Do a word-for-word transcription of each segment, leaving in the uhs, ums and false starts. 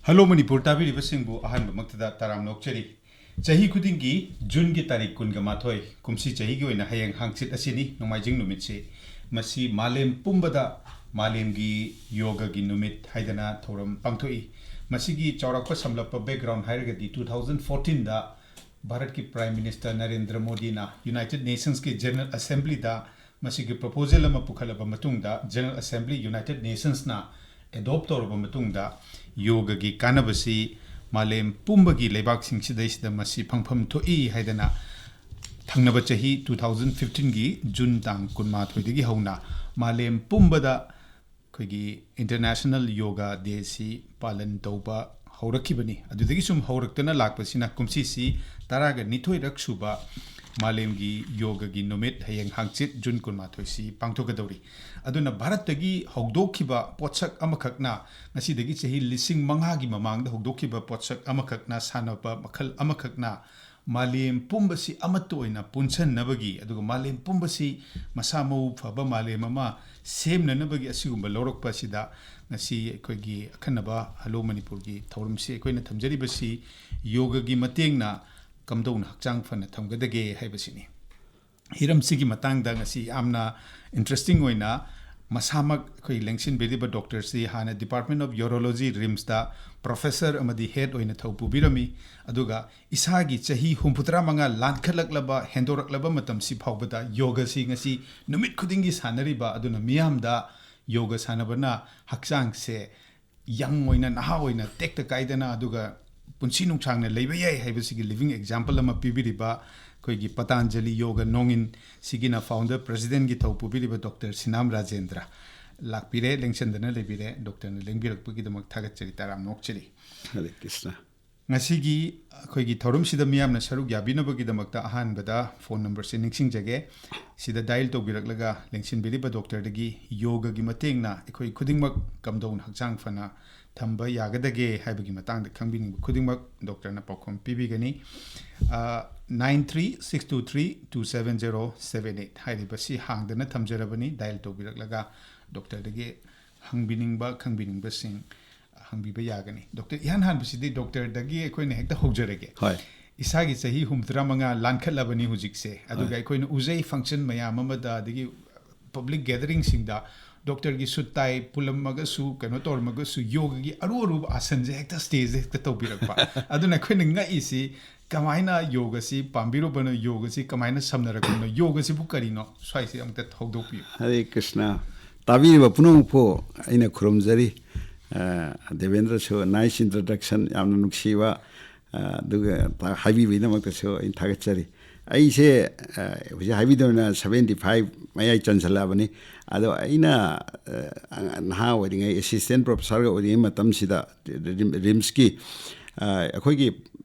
Hello Manipur ꯇꯥꯕꯤꯔꯤꯕꯁꯤꯡꯕꯨ ꯑꯍꯥꯟꯕꯃꯛꯇꯗ ꯇꯔꯥꯝꯅ ꯑꯣꯛꯆꯔꯤ꯫ ꯆꯍꯤ ꯈꯨꯗꯤꯡꯒꯤ ꯖꯨꯟꯒꯤ ꯇꯥꯔꯤꯛ ꯀꯨꯟꯒ ꯃꯥꯊꯣꯏ, ꯀꯨꯝꯁꯤ ꯆꯍꯤꯒꯤ ꯑꯣꯏꯅ ꯍꯌꯦꯡ ꯍꯥꯡꯆꯤꯠ ꯑꯁꯤꯅꯤ, ꯅꯣꯡꯃꯥꯏꯖꯤꯡ ꯅꯨꯃꯤꯠꯁꯤ꯫ ꯃꯁꯤ ꯃꯥꯂꯦꯝ ꯄꯨꯝꯕꯗ ꯃꯥꯂꯦꯝꯒꯤ ꯌꯣꯒꯒꯤ ꯅꯨꯃꯤꯠ ꯍꯥꯏꯗꯅ ꯊꯧꯔꯝ ꯄꯥꯡꯊꯣꯛꯏ꯫ ꯃꯁꯤꯒꯤ ꯆꯥꯎꯔꯥꯛꯄ ꯁꯝꯂꯞꯄ background ꯍꯥꯏꯔꯒꯗꯤ, two thousand fourteen ꯗ ꯚꯥꯔꯠꯀꯤ Prime Minister ꯅꯔꯦꯟꯗ꯭ꯔ ꯃꯣꯗꯤꯅ United Nations ꯀꯤ General Assembly ꯗ ꯃꯁꯤꯒꯤ proposal ꯑꯃ ꯄꯨꯈꯠꯂꯕ ꯃꯇꯨꯡꯗ, General Assembly United Nations ꯅ adopt ꯇꯧꯔꯕ ꯃꯇꯨꯡꯗ, ꯌꯣꯒꯒꯤ ꯀꯥꯟꯅꯕꯁꯤ ꯃꯥꯂꯦꯝ ꯄꯨꯝꯕꯒꯤ ꯂꯩꯕꯥꯛꯁꯤꯡꯁꯤꯗꯩꯁꯤꯗ ꯃꯁꯤ ꯐꯪꯐꯝ ꯊꯣꯛꯏ ꯍꯥꯏꯗꯅ, ꯊꯪꯅꯕ ꯆꯍꯤ two thousand fifteen ꯒꯤ ꯖꯨꯟ ꯇꯥꯡ ꯀꯨꯟꯃꯥꯊꯣꯏꯗꯒꯤ ꯍꯧꯅ ꯃꯥꯂꯦꯝ ꯄꯨꯝꯕꯗ ꯑꯩꯈꯣꯏꯒꯤ International Yoga Day ꯁꯤ ꯄꯥꯂꯟ ꯇꯧꯕ ꯍꯧꯔꯛꯈꯤꯕꯅꯤ꯫ ꯑꯗꯨꯗꯒꯤ ꯁꯨꯝ ꯍꯧꯔꯛꯇꯨꯅ ꯂꯥꯛꯄꯁꯤꯅ ꯀꯨꯝꯁꯤꯁꯤ ꯇꯔꯥꯒ ꯅꯤꯊꯣꯏꯔꯛ ꯁꯨꯕ ꯃꯥꯂꯦꯝꯒꯤ ꯌꯣꯒꯒꯤ ꯅꯨꯃꯤꯠ, ꯍꯌꯦꯡ ꯍꯥꯡꯆꯤꯠ ꯖꯨꯟ ꯀꯨꯟꯃꯥꯊꯣꯏꯁꯤ ꯄꯥꯡꯊꯣꯛꯀꯗꯧꯔꯤ꯫ ꯑꯗꯨꯅ ꯚꯥꯔꯠꯇꯒꯤ ꯍꯧꯗꯣꯛꯈꯤꯕ ꯄꯣꯠꯁꯛ ꯑꯃꯈꯛꯅ, ꯉꯁꯤꯗꯒꯤ ꯆꯍꯤ ꯂꯤꯁꯤꯡ ꯃꯉꯥꯒꯤ ꯃꯃꯥꯡꯗ ꯍꯧꯗꯣꯛꯈꯤꯕ ꯄꯣꯠꯁꯛ ꯑꯃꯈꯛꯅ, ꯁꯥꯟꯅꯕ ꯃꯈꯜ ꯑꯃꯈꯛꯅ ꯃꯥꯂꯦꯝ ꯄꯨꯝꯕꯁꯤ ꯑꯃꯠꯇ ꯑꯣꯏꯅ ꯄꯨꯟꯁꯟꯅꯕꯒꯤ, ꯑꯗꯨꯒ ꯃꯥꯂꯦꯝ ꯄꯨꯝꯕꯁꯤ ꯃꯁꯥ ꯃꯎ ꯐꯕ ꯃꯥꯂꯦꯝ ꯑꯃ ꯁꯦꯝꯅꯅꯕꯒꯤ ꯑꯁꯤꯒꯨꯝꯕ ꯂꯧꯔꯛꯄ ꯑꯁꯤꯗ, ꯉꯁꯤ ꯑꯩꯈꯣꯏꯒꯤ ꯑꯈꯟꯅꯕ ꯍꯜꯂꯣ ꯃꯅꯤꯄꯨꯔꯒꯤ ꯊꯧꯔꯝꯁꯤ ꯑꯩꯈꯣꯏꯅ ꯊꯝꯖꯔꯤꯕꯁꯤ ꯌꯣꯒꯒꯤ ꯃꯇꯦꯡꯅ ꯀꯝꯗꯧꯅ ꯍꯛꯆꯥꯡ ꯐꯅ ꯊꯝꯒꯗꯒꯦ ꯍꯥꯏꯕꯁꯤꯅꯤ꯫ ꯍꯤꯔꯝꯁꯤꯒꯤ ꯃꯇꯥꯡꯗ ꯉꯁꯤ ꯌꯥꯝꯅ interesting ꯑꯣꯏꯅ ꯃꯁꯥꯃꯛ ꯑꯩꯈꯣꯏ ꯂꯦꯡꯁꯤꯟꯕꯤꯔꯤꯕ doctor ꯁꯤ ꯍꯥꯟꯅ Department of Urology, RIMS ꯇ professor ꯑꯃꯗꯤ head ꯑꯣꯏꯅ ꯊꯧ ꯄꯨꯕꯤꯔꯝꯃꯤ꯫ ꯑꯗꯨꯒ ꯏꯁꯥꯒꯤ ꯆꯍꯤ ꯍꯨꯝꯐꯨꯇꯔꯥ ꯃꯉꯥ ꯂꯥꯟꯈꯠꯂꯛꯂꯕ, ꯍꯦꯟꯗꯣꯔꯛꯂꯕ ꯃꯇꯝꯁꯤ ꯐꯥꯎꯕꯗ ꯌꯣꯒꯁꯤ ꯉꯁꯤ ꯅꯨꯃꯤꯠ ꯈꯨꯗꯤꯡꯒꯤ ꯁꯥꯟꯅꯔꯤꯕ, ꯑꯗꯨꯅ ꯃꯤꯌꯥꯝꯗ ꯌꯣꯒ ꯁꯥꯟꯅꯕꯅ ꯍꯛꯆꯥꯡꯁꯦ young ꯑꯣꯏꯅ, ꯅꯍꯥ ꯑꯣꯏꯅ, ꯇꯦꯛꯇ ꯀꯥꯏꯗꯅ, ꯑꯗꯨꯒ ꯄꯨꯟꯁꯤ ꯅꯨꯡꯁꯥꯡꯅ ꯂꯩꯕ ꯌꯥꯏ ꯍꯥꯏꯕꯁꯤꯒꯤ living example ꯑꯃ ꯄꯤꯕꯤꯔꯤꯕ ꯑꯩꯈꯣꯏꯒꯤ ꯄꯇꯥꯟꯖꯂꯤ ꯌꯣꯒ ꯅꯣꯡꯏꯟ ꯁꯤꯒꯤꯅ founder president ꯀꯤ ꯊꯧ ꯄꯨꯕꯤꯔꯤꯕ doctor ꯁꯤꯅꯥꯝ ꯔꯥꯖꯦꯟꯗ꯭ꯔ ꯂꯥꯛꯄꯤꯔꯦ, ꯂꯦꯡꯁꯤꯟꯗꯅ ꯂꯩꯕꯤꯔꯦ꯫ Doctor ꯅ ꯂꯦꯡꯕꯤꯔꯛꯄꯒꯤꯗꯃꯛ ꯊꯥꯒꯠꯆꯔꯤ, ꯇꯔꯥꯝꯅ ꯑꯣꯛꯆꯔꯤ꯫ ꯍꯔꯦ ꯀ꯭ꯔꯤꯁꯅ꯫ ꯉꯁꯤꯒꯤ ꯑꯩꯈꯣꯏꯒꯤ ꯊꯧꯔꯝꯁꯤꯗ ꯃꯤꯌꯥꯝꯅ ꯁꯔꯨꯛ ꯌꯥꯕꯤꯅꯕꯒꯤꯗꯃꯛꯇ ꯑꯍꯥꯟꯕꯗ phone number ꯁꯦ ꯅꯤꯡꯁꯤꯡꯖꯒꯦ꯫ ꯁꯤꯗ dial ꯇꯧꯕꯤꯔꯛꯂꯒ ꯂꯦꯡꯁꯤꯟꯕꯤꯔꯤꯕ doctor ꯗꯒꯤ ꯌꯣꯒꯒꯤ ꯃꯇꯦꯡꯅ ꯑꯩꯈꯣꯏ ꯈꯨꯗꯤꯡꯃꯛ ꯀꯝꯗꯧꯅ ꯍꯛꯆꯥꯡ ꯐꯅ ꯊꯝꯕ ꯌꯥꯒꯗꯒꯦ ꯍꯥꯏꯕꯒꯤ ꯃꯇꯥꯡꯗ ꯈꯪꯕꯤꯅꯤꯡꯕ ꯈꯨꯗꯤꯡꯃꯛ doctor ꯅ ꯄꯥꯎꯈꯨꯝ ꯄꯤꯕꯤꯒꯅꯤ꯫ Nine three six two three two seven zero seven eight ꯍꯥꯏꯔꯤꯕꯁꯤ ꯍꯥꯡꯗꯅ ꯊꯝꯖꯔꯕꯅꯤ꯫ Dial ꯇꯧꯕꯤꯔꯛꯂꯒ doctor ꯗꯒꯤ ꯍꯪꯕꯤꯅꯤꯡꯕ, ꯈꯪꯕꯤꯅꯤꯡꯕꯁꯤꯡ ꯍꯪꯕꯤꯕ ꯌꯥꯒꯅꯤ? ꯗꯣꯛꯇꯔ, ꯏꯍꯥꯟ ꯍꯥꯟꯕꯁꯤꯗꯤ ꯗꯣꯛꯇꯔꯗꯒꯤ ꯑꯩꯈꯣꯏꯅ ꯍꯦꯛꯇ ꯍꯧꯖꯔꯒꯦ꯫ ꯍꯣꯏ꯫ ꯏꯁꯥꯒꯤ ꯆꯍꯤ ꯍꯨꯝꯐꯨꯇꯔꯥ ꯃꯉꯥ ꯂꯥꯟꯈꯠꯂꯕꯅꯤ ꯍꯧꯖꯤꯛꯁꯦ, ꯑꯗꯨꯒ ꯍꯣꯏ꯫ ꯑꯩꯈꯣꯏꯅ ꯎꯖꯩ function ꯃꯌꯥꯝ ꯑꯃꯗ, ꯑꯗꯒꯤ public gatheringꯁꯤꯡꯗ ꯗꯣꯛꯇꯔꯒꯤ suit tie ꯄꯨꯜꯂꯝꯃꯒꯁꯨ, ꯀꯩꯅꯣ ꯇꯧꯔꯝꯃꯒꯁꯨ, ꯌꯣꯒꯒꯤ ꯑꯔꯨ ꯑꯔꯨꯕ ꯑꯥꯁꯟꯁꯦ ꯍꯦꯛꯇ stageꯗ ꯍꯦꯛꯇ ꯇꯧꯕꯤꯔꯛꯄ꯫ ꯑꯗꯨꯅ ꯑꯩꯈꯣꯏꯅ ꯉꯛꯏꯁꯤ, ꯀꯃꯥꯏꯅ ꯌꯣꯒꯁꯤ ꯄꯥꯝꯕꯤꯔꯨꯕꯅꯣ, ꯌꯣꯒꯁꯤ ꯀꯃꯥꯏꯅ ꯁꯝꯅꯔꯛꯄꯅꯣ, ꯌꯣꯒꯁꯤꯕꯨ ꯀꯔꯤꯅꯣ? ꯁ꯭ꯋꯥꯏꯁꯤ ꯑꯝꯇ ꯍꯧꯗꯣꯛꯄꯤꯌꯨ꯫ ꯍꯔꯦ ꯀ꯭ꯔꯤꯁꯅ꯫ ꯇꯥꯕꯤꯔꯤꯕ ꯄꯨꯝꯅꯃꯛꯄꯨ ꯑꯩꯅ ꯈꯨꯔꯨꯝꯖꯔꯤ꯫ ꯑ, ꯗꯦꯕꯦꯟꯗ꯭ꯔꯁꯨ nice introduction, ꯌꯥꯝꯅ ꯅꯨꯡꯁꯤꯕ, ꯑ, ꯑꯗꯨꯒ ꯇ-, ꯍꯥꯏꯕꯤꯕꯒꯤꯗꯃꯛꯇꯁꯨ ꯑꯩꯅ ꯊꯥꯒꯠꯆꯔꯤ꯫ ꯑꯩꯁꯦ, ꯑ, ꯍꯧꯖꯤꯛ ꯍꯥꯏꯕꯤꯗꯕꯅ seventy five ꯃꯌꯥꯏ ꯆꯟꯁꯤꯜꯂꯛꯑꯕꯅꯤ꯫ ꯑꯗꯣ ꯑꯩꯅ, ꯑ, ꯅꯍꯥ ꯑꯣꯏꯔꯤꯉꯩ assistant professorꯒ ꯑꯣꯏꯔꯤꯉꯩ ꯃꯇꯝꯁꯤꯗ ꯔꯤꯝ-, RIMSꯀꯤ, ꯑ, ꯑꯩꯈꯣꯏꯒꯤ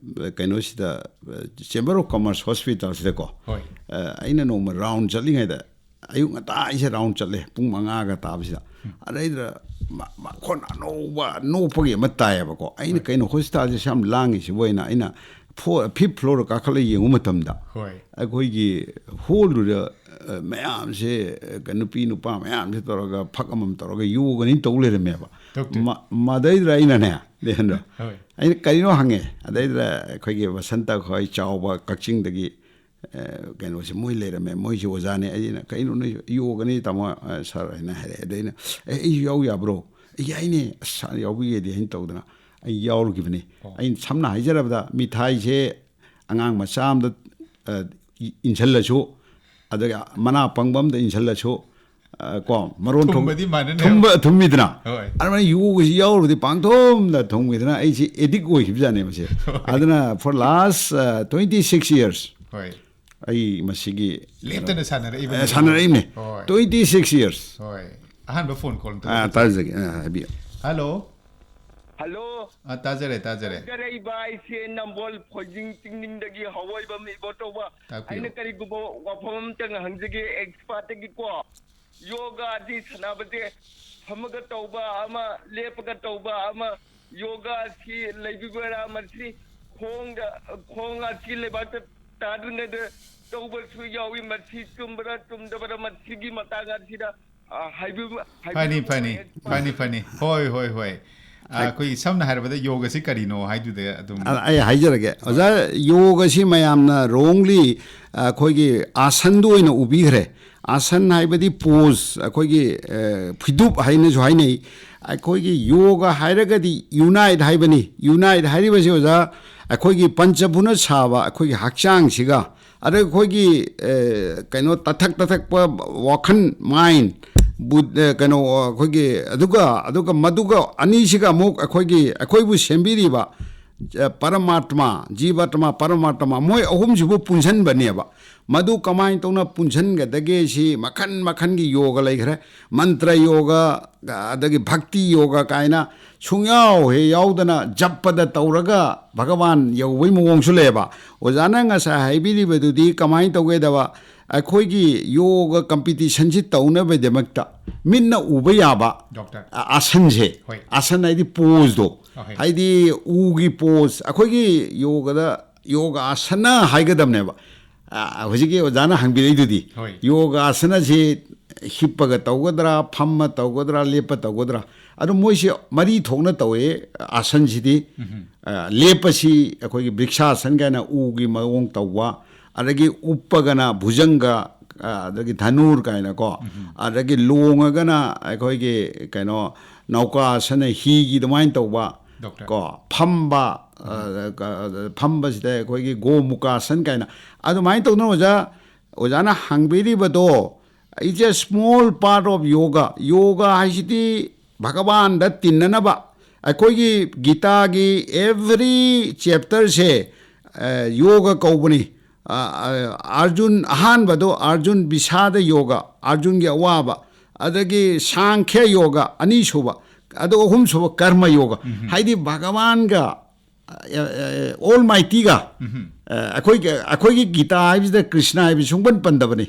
ꯀꯩꯅꯣꯁꯤꯗ, ꯑ, Chamber of Commerce hospitalꯁꯤꯗꯀꯣ, ꯍꯣꯏ꯫ ꯑ, ꯑꯩꯅ ꯅꯣꯡꯃ round ꯆꯠꯂꯤꯉꯩꯗ, ꯑꯌꯨꯛ ꯉꯟꯇꯥ ꯑꯩꯁꯦ round ꯆꯠꯂꯦ, ꯄꯨꯡ ꯃꯉꯥꯒ ꯇꯥꯕꯁꯤꯗ꯫ ꯑꯗꯩꯗ ꯃ-, ꯃꯈꯣꯟ ꯑꯅꯧꯕ ꯅꯣꯛꯄꯒꯤ ꯑꯃ ꯇꯥꯏꯌꯦꯕꯀꯣ꯫ ꯑꯩꯅ, "ꯀꯩꯅꯣ hospitalꯁꯦ ꯌꯥꯝ ꯂꯥꯡꯉꯤꯁꯤꯕꯨ?" ꯍꯥꯏꯅ ꯑꯩꯅ ꯐꯣ-, fifth floor ꯀꯥꯈꯠꯂ ꯌꯦꯡꯕ ꯃꯇꯝꯗ, ꯍꯣꯏ꯫ ꯑꯩꯈꯣꯏꯒꯤ hallꯗꯨꯗ, ꯑ, ꯃꯌꯥꯝꯁꯦ, ꯑ, ꯅꯨꯄꯤ ꯅꯨꯄꯥ ꯃꯌꯥꯝꯁꯦ ꯇꯧꯔꯒ ꯐꯛ ꯑꯃꯃꯝ ꯇꯧꯔꯒ ꯌꯣꯒꯅꯤ ꯇꯧ ꯂꯩꯔꯝꯃꯦꯕ꯫ ꯗꯣꯛꯇꯔ꯫ ꯃ-, ꯃꯗꯩꯗꯨꯗ ꯑꯩꯅꯅꯦ, ꯗꯦꯕꯦꯟꯗ꯭ꯔ, ꯍꯣꯏ꯫ ꯑꯩꯅ ꯀꯔꯤꯅꯣ ꯍꯪꯉꯦ꯫ ꯑꯗꯩꯗꯨꯗ ꯑꯩꯈꯣꯏꯒꯤ ꯕꯁꯟꯇ ꯈꯣꯏ ꯆꯥꯎꯕ ꯀꯛꯆꯤꯡꯗꯒꯤ, ꯑ, ꯀꯩꯅꯣꯁꯦ ꯃꯣꯏ ꯂꯩꯔꯝꯃꯦ, ꯃꯣꯏꯁꯦ ꯑꯣꯖꯥꯅꯦ꯫ ꯑꯩꯅ, "ꯀꯩꯅꯣ ꯅꯣꯏ ꯌꯣꯒꯅꯤ ꯇꯥꯃꯣ, ꯑ, ꯁꯥꯔ?" ꯍꯥꯏꯅ ꯍꯥꯏꯔꯛꯑꯦ꯫ ꯑꯗꯩ ꯑꯩꯅ, "ꯑꯦ, ꯑꯩꯁꯨ ꯌꯥꯎ ꯌꯥꯕ꯭ꯔꯣ?" "ꯑꯦ, ꯌꯥꯏꯅꯦ, ꯑꯁ, ꯁꯥꯔ ꯌꯥꯎꯕꯤꯒꯦꯗꯤ" ꯍꯥꯏꯅ ꯇꯧꯗꯅ ꯑꯩ ꯌꯥꯎꯔꯨꯈꯤꯕꯅꯤ꯫ ꯑꯣ꯫ ꯑꯩꯅ ꯁꯝꯅ ꯍꯥꯏꯖꯔꯕꯗ, ꯃꯤꯊꯥꯏꯁꯦ ꯑꯉꯥꯡ ꯃꯆꯥ ꯑꯃꯗ, ꯑ, ꯏ-, ꯏꯟꯁꯤꯜꯂꯁꯨ, ꯑꯗꯨꯒ ꯃꯅꯥ ꯄꯪꯕ ꯑꯃꯗ ꯏꯟꯁꯤꯜꯂꯁꯨ, ꯑ, ꯀꯣ, ꯃꯔꯣꯟ ꯊꯣꯛ-, ꯊꯨꯝꯕꯗꯤ ꯃꯥꯟꯅꯅꯦꯕ꯫ ꯊꯨꯝꯕ, ꯊꯨꯝꯃꯤꯗꯅ꯫ ꯍꯣꯏ꯫ ꯑꯗꯨꯃꯥꯏꯅ ꯌꯣꯒꯁꯤ ꯌꯥꯎꯔꯨꯕꯗꯤ ꯄꯥꯡꯊꯨꯝꯗ ꯊꯨꯝꯈꯤꯗꯅ ꯑꯩꯁꯤ addict ꯑꯣꯏꯈꯤꯕꯖꯥꯠꯅꯦ ꯃꯁꯦ꯫ ꯑꯗꯨꯅ for last, ꯑ, twenty six years ꯍꯣꯏ꯫ ꯑꯩ ꯃꯁꯤꯒꯤ ꯂꯦꯞꯇꯅ ꯁꯥꯟꯅꯔꯛꯏꯕꯅꯤ꯫ ꯑ, ꯁꯥꯟꯅꯔꯛꯏꯕꯅꯤ꯫ ꯍꯣꯏ꯫ Twenty six years꯫ ꯍꯣꯏ꯫ ꯑꯍꯥꯟꯕ phone call ꯑꯝꯇ ꯑ, ꯂꯧꯖꯒꯦ꯫ ꯇꯥꯖꯒꯦ꯫ ꯑ, ꯍꯥꯏꯕꯤꯌꯨ꯫ ꯍꯜꯂꯣ꯫ ꯍꯜꯂꯣ꯫ ꯑ, ꯇꯥꯖꯔꯦ, ꯇꯥꯖꯔꯦ꯫ ꯇꯥꯖꯔꯛꯏꯕ ꯑꯩꯁꯦ ꯅꯝꯕꯣꯜ ꯐꯣꯏꯖꯤꯡ ꯆꯤꯡꯅꯤꯡꯗꯒꯤ ꯍꯋꯥꯏꯕꯝ ꯏꯕꯣꯇꯧꯕ꯫ ꯇꯥꯛꯄꯤꯌꯨ꯫ ꯑꯩꯅ ꯀꯔꯤꯒꯨꯝꯕ ꯋꯥꯐꯝ ꯑꯝꯇꯪ ꯍꯪꯖꯒꯦ expertꯀꯤꯀꯣ꯫ ꯌꯣꯒꯥꯗꯤ ꯁꯥꯟꯅꯕꯁꯦ ꯐꯝꯃꯒ ꯇꯧꯕ ꯑꯃ, ꯂꯦꯞꯄꯒ ꯇꯧꯕ ꯑꯃ, ꯌꯣꯒꯥꯁꯤ ꯂꯩꯕꯤꯕ꯭ꯔꯥ? ꯃꯁꯤ ꯈꯣꯡꯗ, ꯈꯣꯡ ꯑꯁꯤ ꯂꯩꯕꯥꯛꯇ ꯇꯥꯗ꯭ꯔꯤꯉꯩꯗ ꯇꯧꯕꯁꯨ ꯌꯥꯎꯏ꯫ ꯃꯁꯤ ꯆꯨꯝꯕ꯭ꯔꯥ ꯆꯨꯝꯗꯕ꯭ꯔꯥ? ꯃꯁꯤꯒꯤ ꯃꯇꯥꯡ ꯑꯁꯤꯗ, ꯑ, ꯍꯥꯏꯕꯤꯌꯨ, ꯐꯅꯤ, ꯍꯥꯏꯕꯤꯌꯨ, ꯐꯅꯤ, expert꯫ ꯐꯅꯤ, ꯐꯅꯤ꯫ ꯍꯣꯏ, ꯍꯣꯏ, ꯍꯣꯏ꯫ ꯑꯩꯈꯣꯏꯒꯤ ꯁꯝꯅ ꯍꯥꯏꯔꯕꯗ ꯌꯣꯒꯁꯤ ꯀꯔꯤꯅꯣ ꯍꯥꯏꯗꯨꯗ ꯑꯗꯨꯝ ꯑ- ꯑꯩ ꯍꯥꯏꯖꯔꯒꯦ ꯑꯣꯖꯥ꯫ ꯌꯣꯒꯁꯤ ꯃꯌꯥꯝꯅ wrongly ꯑꯩꯈꯣꯏꯒꯤ ꯑꯥꯁꯟꯗ ꯑꯣꯏꯅ ꯎꯕꯤꯈ꯭ꯔꯦ꯫ ꯑꯥꯁꯟ ꯍꯥꯏꯕꯗꯤ ꯄꯣꯁ, ꯑꯩꯈꯣꯏꯒꯤ ꯑ, ꯐꯤꯗꯨꯞ ꯍꯥꯏꯅꯁꯨ ꯍꯥꯏꯅꯩ꯫ ꯑꯩꯈꯣꯏꯒꯤ ꯌꯣꯒ ꯍꯥꯏꯔꯒꯗꯤ ꯌꯨꯅꯥꯏꯠ ꯍꯥꯏꯕꯅꯤ꯫ ꯌꯨꯅꯥꯏꯠ ꯍꯥꯏꯔꯤꯕꯁꯤ ꯑꯣꯖꯥ, ꯑꯩꯈꯣꯏꯒꯤ ꯄꯟꯆꯚꯨꯅ ꯁꯥꯕ ꯑꯩꯈꯣꯏꯒꯤ ꯍꯛꯆꯥꯡꯁꯤꯒ, ꯑꯗ ꯑꯩꯈꯣꯏꯒꯤ ꯑ, ꯀꯩꯅꯣ ꯇꯊꯛ ꯇꯊꯛꯄ ꯋꯥꯈꯜ, ꯃꯥꯏꯟ, ꯕꯨ- ꯑ, ꯀꯩꯅꯣ ꯑꯩꯈꯣꯏꯒꯤ ꯑꯗꯨꯒ ꯑꯗꯨꯒ ꯃꯗꯨꯒ ꯑꯅꯤꯁꯤꯒ ꯑꯃꯨꯛ ꯑꯩꯈꯣꯏꯒꯤ ꯑꯩꯈꯣꯏꯕꯨ ꯁꯦꯝꯕꯤꯔꯤꯕ ꯑ, ꯄꯔꯃꯥꯠꯃ, ꯖꯤꯕꯥꯠꯃ, ꯄꯔꯃꯥꯠꯃ, ꯃꯣꯏ ꯑꯍꯨꯝꯁꯤꯕꯨ ꯄꯨꯟꯁꯤꯟꯕꯅꯦꯕ꯫ ꯃꯗꯨ ꯀꯃꯥꯏꯅ ꯇꯧꯅ ꯄꯨꯟꯁꯤꯟꯒꯗꯒꯦ ꯁꯤ ꯃꯈꯟ ꯃꯈꯟꯒꯤ ꯌꯣꯒ ꯂꯩꯈ꯭ꯔꯦ꯫ ꯃꯟꯇ꯭ꯔ ꯌꯣꯒ, ꯑꯗꯒꯤ ꯚꯛꯇꯤ ꯌꯣꯒ ꯀꯥꯏꯅ ꯁꯨꯡꯌꯥꯎ ꯍꯦꯛ ꯌꯥꯎꯗꯅ ꯖꯞꯄꯗ ꯇꯧꯔꯒ ꯚꯒꯋꯥꯟ ꯌꯧꯕꯩ ꯃꯑꯣꯡꯁꯨ ꯂꯩꯌꯦꯕ꯫ ꯑꯣꯖꯥꯅ ꯉꯁꯥꯏ ꯍꯥꯏꯕꯤꯔꯤꯕꯗꯨꯗꯤ ꯀꯃꯥꯏꯅ ꯇꯧꯒꯦꯗꯕ, ꯑꯩꯈꯣꯏꯒꯤ ꯌꯣꯒ ꯀꯝꯄꯤꯇꯤꯁꯟꯁꯤ ꯇꯧꯅꯕꯒꯤꯗꯃꯛꯇ ꯃꯤꯠꯅ ꯎꯕ ꯌꯥꯕ ꯗꯣꯛꯇꯔ꯫ ꯑ- ꯑꯥꯁꯟꯁꯦ, ꯍꯣꯏ꯫ ꯑꯥꯁꯟ ꯍꯥꯏꯗꯤ ꯄꯣꯁꯇꯣ, ꯑꯍꯣꯏ꯫ ꯍꯥꯏꯗꯤ ꯎꯒꯤ ꯄꯣꯁ, ꯑꯩꯈꯣꯏꯒꯤ ꯌꯣꯒꯗ ꯌꯣꯒ ꯑꯥꯁꯅ ꯍꯥꯏꯒꯗꯕꯅꯦꯕ꯫ ꯑ, ꯍꯧꯖꯤꯛꯀꯤ ꯑꯣꯖꯥꯅ ꯍꯪꯕꯤꯔꯛꯏꯗꯨꯗꯤ ꯍꯣꯏ꯫ ꯌꯣꯒ ꯑꯥꯁꯅꯁꯤ ꯍꯤꯞꯄꯒ ꯇꯧꯒꯗ꯭ꯔꯥ, ꯐꯝꯃ ꯇꯧꯒꯗ꯭ꯔꯥ, ꯂꯦꯞꯄ ꯇꯧꯒꯗ꯭ꯔꯥ? ꯑꯗꯣ ꯃꯣꯏꯁꯤ ꯃꯔꯤ ꯊꯣꯛꯅ ꯇꯧꯋꯦ ꯑꯥꯁꯟꯁꯤꯗꯤ꯫ ꯑ, ꯂꯦꯞꯄꯁꯤ ꯑꯩꯈꯣꯏꯒꯤ ꯕ꯭ꯔꯤꯛꯁꯥꯁꯟ ꯀꯥꯏꯅ ꯎꯒꯤ ꯃꯑꯣꯡ ꯇꯧꯕ, ꯑꯗꯒꯤ ꯎꯞꯄꯒꯅ ꯚꯨꯖꯪꯒ, ꯑ, ꯑꯗꯒꯤ ꯙꯅꯨꯔ ꯀꯥꯏꯅꯀꯣ, ꯑꯗꯒꯤ ꯂꯣꯡꯉꯒꯅ ꯑꯩꯈꯣꯏꯒꯤ ꯀꯩꯅꯣ ꯅꯧꯀꯥꯁꯅ ꯍꯤꯒꯤ ꯑꯗꯨꯃꯥꯏꯅ ꯇꯧꯕ ꯗꯣꯛꯇꯔ꯫ ꯀꯣ, ꯐꯝꯕ, ꯑ, ꯀ- ꯐꯝꯕꯁꯤꯗ ꯑꯩꯈꯣꯏꯒꯤ ꯒꯣꯃꯨꯀꯥꯁꯟ ꯀꯥꯏꯅ ꯑꯗꯨꯃꯥꯏꯅ ꯇꯧꯗꯅ ꯑꯣꯖꯥ, ꯑꯣꯖꯥꯅ ꯍꯪꯕꯤꯔꯤꯕꯗꯣ, it's a small part of yoga. ꯌꯣꯒ ꯍꯥꯏꯁꯤꯗꯤ ꯚꯒꯋꯥꯟꯗ ꯇꯤꯟꯅꯅꯕ꯫ ꯑꯩꯈꯣꯏꯒꯤ ꯒꯤꯇꯥꯒꯤ every ꯆꯦꯞꯇꯔꯁꯦ ꯌꯣꯒ ꯀꯧꯕꯅꯤ꯫ ꯑ, ꯑ, ꯑꯥꯔꯖꯨꯟ ꯑꯍꯥꯟꯕꯗꯣ, ꯑꯥꯔꯖꯨꯟ ꯕꯤꯁꯥꯗ ꯌꯣꯒ, ꯑꯥꯔꯖꯨꯟꯒꯤ ꯑꯋꯥꯕ, ꯑꯗꯒꯤ ꯁꯥꯡꯈ꯭ꯌ ꯌꯣꯒ ꯑꯅꯤꯁꯨꯕ, ꯑꯗꯨꯒ ꯑꯍꯨꯝꯁꯨꯕ ꯀꯔꯃ ꯌꯣꯒ꯫ ꯍꯥꯏꯗꯤ ꯚꯒꯋꯥꯟꯒ, ꯑꯣꯜ ꯃꯥꯏꯇꯤꯒ, ꯑꯩꯈꯣꯏꯒꯤ ꯑꯩꯈꯣꯏꯒꯤ ꯒꯤꯇꯥ ꯍꯥꯏꯕꯁꯤꯗ ꯀ꯭ꯔꯤꯁꯅ ꯍꯥꯏꯕꯁꯤ ꯁꯨꯡꯄꯟ ꯄꯟꯗꯕꯅꯤ꯫